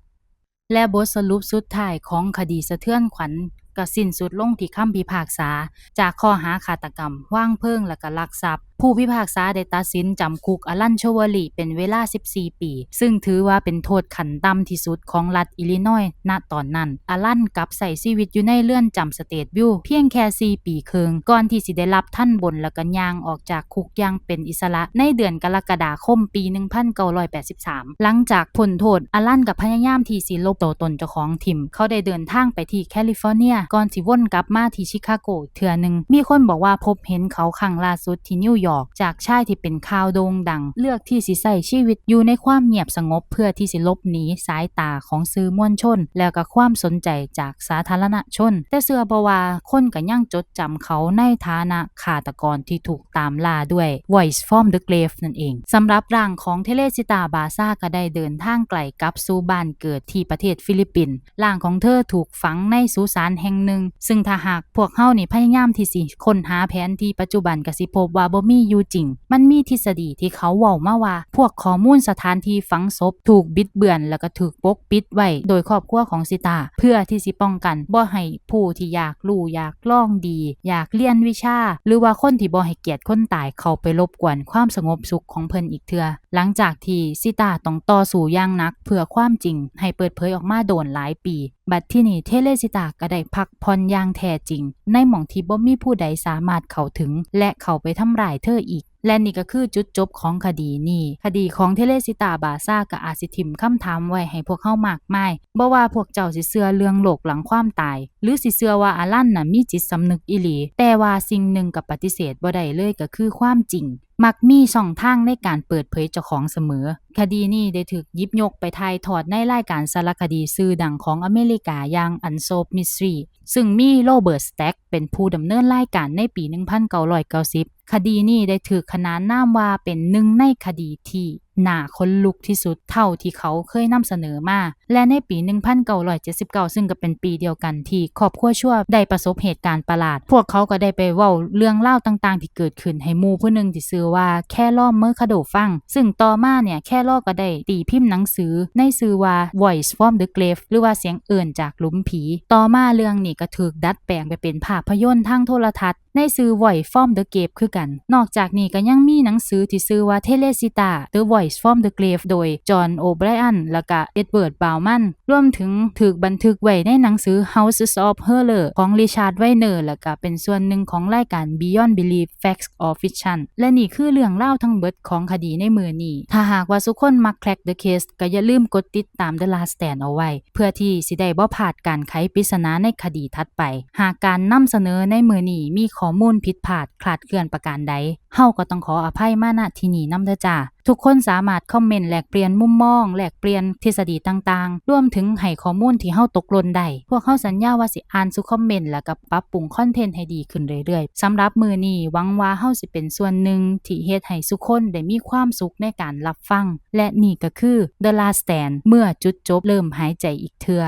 ແລະ ບົດສະຫຼຸບສຸດທ້າຍຂອງຄະດີສະເທືອນຂວັນກໍສິ້ນສຸດລົງທີ່ຄຳພິພາກສາ ຈາກຂໍ້ຫາຄາດຕະກຳ, ວາງເພີງ ແລະ ກະລັກຊັບ. ຜູ້ພິພາກສາໄດ້ຕັດສິນຈຳຄຸກອາລັນ ໂຊເວີລີ ເປັນເວລາສິບສີ່ປີ, ຊຶ່ງຖືວ່າເປັນໂທດຂັ້ນຕ່ຳທີ່ສຸດຂອງລັດອີລີນອຍນະຕອນນັ້ນ. ອາລັນກັບໃຊ້ຊີວິດຢູ່ໃນເຮືອນຈຳສະເຕດວິວພຽງແຄ່ສີ່ປີເຄິ່ງ ກ່ອນທີ່ຊິໄດ້ລັບທັນບົນ ແລ້ວກໍຍ່າງອອກຈາກຄຸກຢ່າງເປັນອິດສະຫຼະໃນເດືອນກໍລະກະດາຄົມປີໜຶ່ງພັນເກົ້າຮ້ອຍແປດສິບສາມ. ຫຼັງຈາກພົ້ນໂທດ, ອາລັນກໍພະຍາຍາມທີ່ຊິລົບໂຕຕົນເຈົ້າຂອງຖິ້ມ. ເຂົາໄດ້ເດີນທາງໄປທີ່ແຄລິຟໍເນຍ ກ່ອນຊິວົນກັບມາທີ່ຊິຄາໂກອີກເທື່ອໜຶ່ງ. ມີຄົນບອກວ່າພົບເຫັນເຂົາຄັ້ງລ່າສຸດທີ່ນິວຢອກ ຈາກຊາຍທີ່ເປັນຂ່າວໂດ່ງດັງ ເລືອກທີ່ຊິໃຊ້ຊີວິດຢູ່ໃນຄວາມງຽບສະຫງົບ ເພື່ອທີ່ຊິຫຼົບໜີສາຍຕາຂອງສື່ມວນຊົນ ແລ້ວກໍຄວາມສົນໃຈຈາກສາທາລະນະຊົນ. ແຕ່ເຊື່ອບໍ່ວ່າຄົນກໍຍັງຈົດຈຳເຂົາໃນຖານະຄາຕະກອນທີ່ຖືກຕາມລ່າດ້ວຍ Voice from the Grave ນັ້ນເອງ. ສຳລັບຮ່າງຂອງເທເລຊິຕາ ບາຊາ ກໍໄດ້ເດີນທາງໄກກັບສູ່ບ້ານເກີດທີ່ປະເທດຟີລິບປິນ. ຮ່າງຂອງເທີຖືກຝັງໃນສຸສານແຫ່ງໜຶ່ງ, ຊຶ່ງຖ້າຫາກພວກເຮົານີ້ພະຍາຍາມທີ່ຊິຄົ້ນຫາແຜນທີ່ປັດຈຸບັນ ກໍຊິພົບວ່າບໍ່ມີຢູ່ຈິງ. ມັນມີທິດສະດີທີ່ເຂົາເວົ້າມາວ່າ ພວກຂໍ້ມູນສະຖານທີ່ຝັງສົບຖືກບິດເບືອນ ແລ້ວກໍຖືກປົກປິດໄວ້ໂດຍຄອບຄົວຂອງຊີຕາ ເພື່ອທີ່ຊິປ້ອງກັນບໍ່ໃຫ້ຜູ້ທີ່ຢາກຮູ້ຢາກລອງດີ ຢາກຮຽນວິຊາ ຫຼືວ່າຄົນທີ່ບໍ່ໃຫ້ກຽດຄົນຕາຍ ເຂົ້າໄປລົບກວນຄວາມສະຫງົບສຸກຂອງເພິ່ນອີກເທື່ອ. ຫຼັງຈາກທີ່ຊີຕາຕ້ອງຕໍ່ສູ້ຢ່າງໜັກເພື່ອຄວາມຈິງໃຫ້ເປີດເຜີຍອອກມາໂດນຫຼາຍປີ, ບັດທີນີ້ເທເລຊິຕາກໍໄດ້ພັກຜ່ອນຢ່າງແທ້ຈິງ ໃນໝ່ອງທີ່ບໍ່ມີຜູ້ໃດສາມາດເຂົ້າເຖິງ ແລະ ເຂົ້າໄປທຳຮ້າຍເທີອີກ ແລະນີ້ກໍຄືຈຸດຈົບຂອງຄະດີນີ້. ຄະດີຂອງເທເລຊິຕາ ບາຊາ ກໍອາດຊິຖິ້ມຄຳຖາມໄວ້ໃຫ້ພວກເຮົາມາກມາຍ, ບໍ່ວ່າພວກເຈົ້າຊິເຊື່ອເລື່ອງໂລກຫຼັງຄວາມຕາຍ ຫຼື ຊິເຊື່ອວ່າອາລັນນະມີຈິດສຳນຶກອີ່ຫຼີ, ແຕ່ວ່າສິ່ງໜຶ່ງກໍປະຕິເສດບໍ່ໄດ້ເລີຍ ກໍຄືຄວາມຈິງມັກມີຊ່ອງທາງໃນການເປີດເຜີຍເຈົ້າຂອງສະເໝີ. ຄະດີນີ້ໄດ້ຖືກຫຍິບຍົກໄປຖ່າຍທອດໃນລາຍການສາລະຄະດີຊື່ດັງຂອງອາເມລິກາຢ່າງ Unsolved Mystery ຊຶ່ງມີ Robert Stack ເປັນຜູ້ດຳເນີນລາຍການໃນປີໜຶ່ງພັນເກົ້າຮ້ອຍເກົ້າສິບ. ຄະດີນີ້ໄດ້ຖືກຂະໜານນາມວ່າເປັນໜຶ່ງໃນຄະດີທີ່ໜ້າຂົນລຸກທີ່ສຸດເທົ່າທີ່ເຂົາເຄີຍນຳສະເໜີມາ ແລະ ໃນປີໜຶ່ງພັນເກົ້າຮ້ອຍເຈັດສິບເກົ້າ ຊຶ່ງກໍເປັນປີດຽວກັນທີ່ຄອບຄົວຊວບໄດ້ປະສົບເຫດການປະຫຼາດ, ພວກເຂົາກໍໄດ້ໄປເວົ້າເລື່ອງລາວຕ່າງໆທີ່ເກີດຂຶ້ນໃຫ້ໝູ່ຜູ້ໜຶ່ງທີ່ຊື່ວ່າ Carol Mercado ຟັງ, ຊຶ່ງຕໍ່ມາເນ່ຍ Carol ກໍໄດ້ຕີພິມໜັງສືໃນຊື່ວ່າ Voice from the Grave ຫຼືວ່າ ສຽງເອີ້ນຈາກຫຼຸມຜີ. ຕໍ່ມາເລື່ອງນີ້ກໍຖືກດັດແປງໄປເປັນພາບພະຍົນທາງໂທລະທັດ ໃນຊື່ Voice from the Grave ຄືກັນ. ນອກຈາກນີ້ກໍຍັງມີໜັງສືທີ່ຊື່ວ່າ Teresita: The Voice from the Grave ໂດຍ John O'Brien ແລະກະ Edward Bauman, ລວມເຖິງຖືກບັນທຶກໄວ້ໃນໜັງສື Houses of Horror ຂອງ Richard Wagner ແລະກະເປັນສ່ວນໜຶ່ງຂອງລາຍການ Beyond Belief: Fact or Fiction. ແລະນີ້ຄືເລື່ອງລາວທັງເບິດຂອງຄະດີໃນມື້ນີ້. ຖ້າຫາກວ່າສູ່ຄົນມັກ Crack the Case ກໍຢ່າລືມກົດຕິດຕາມ The Last Stand ເອົາໄວ້ ເພື່ອທີ່ຊິໄດ້ບໍ່ພາດການໄຂປິດສະໜາໃນຄະດີຖັດໄປ. ຫາກການນຳສະເໜີໃນມື້ນີ້ມີຂໍ້ມູນຜິດພາດ, ຄລາດເຄື່ອນປະການໃດ, ເຮົາກໍຕ້ອງຂໍອະໄພມາ ນະ ທີ່ນີ້ນຳເດີຈ້າ. ທຸກຄົນສາມາດຄອມເມັນແລກປ່ຽນມຸມມອງ, ແລກປ່ຽນທິດສະດີຕ່າງໆ, ລວມເຖິງໃຫ້ຂໍ້ມູນທີ່ເຮົາຕົກຫຼົ່ນໄດ້. ພວກເຮົາສັນຍາວ່າຊິອ່ານສູ່ຄອມເມັນ ແລະກໍປັບປຸງຄອນເທັນໃຫ້ດີຂຶ້ນເລື້ອຍໆ. ສຳລັບມື້ນີ້, ຫວັງວ່າເຮົາຊິເປັນສ່ວນໜຶ່ງທີ່ເຮັດໃຫ້ສູ່ຄົນໄດ້ມີຄວາມສຸກໃນການຮັບຟັງ. ແລະນີ້ກໍຄື The Last Stand: ເມື່ອຈຸດຈົບເລີ່ມຫາຍໃຈອີກເທື່ອ.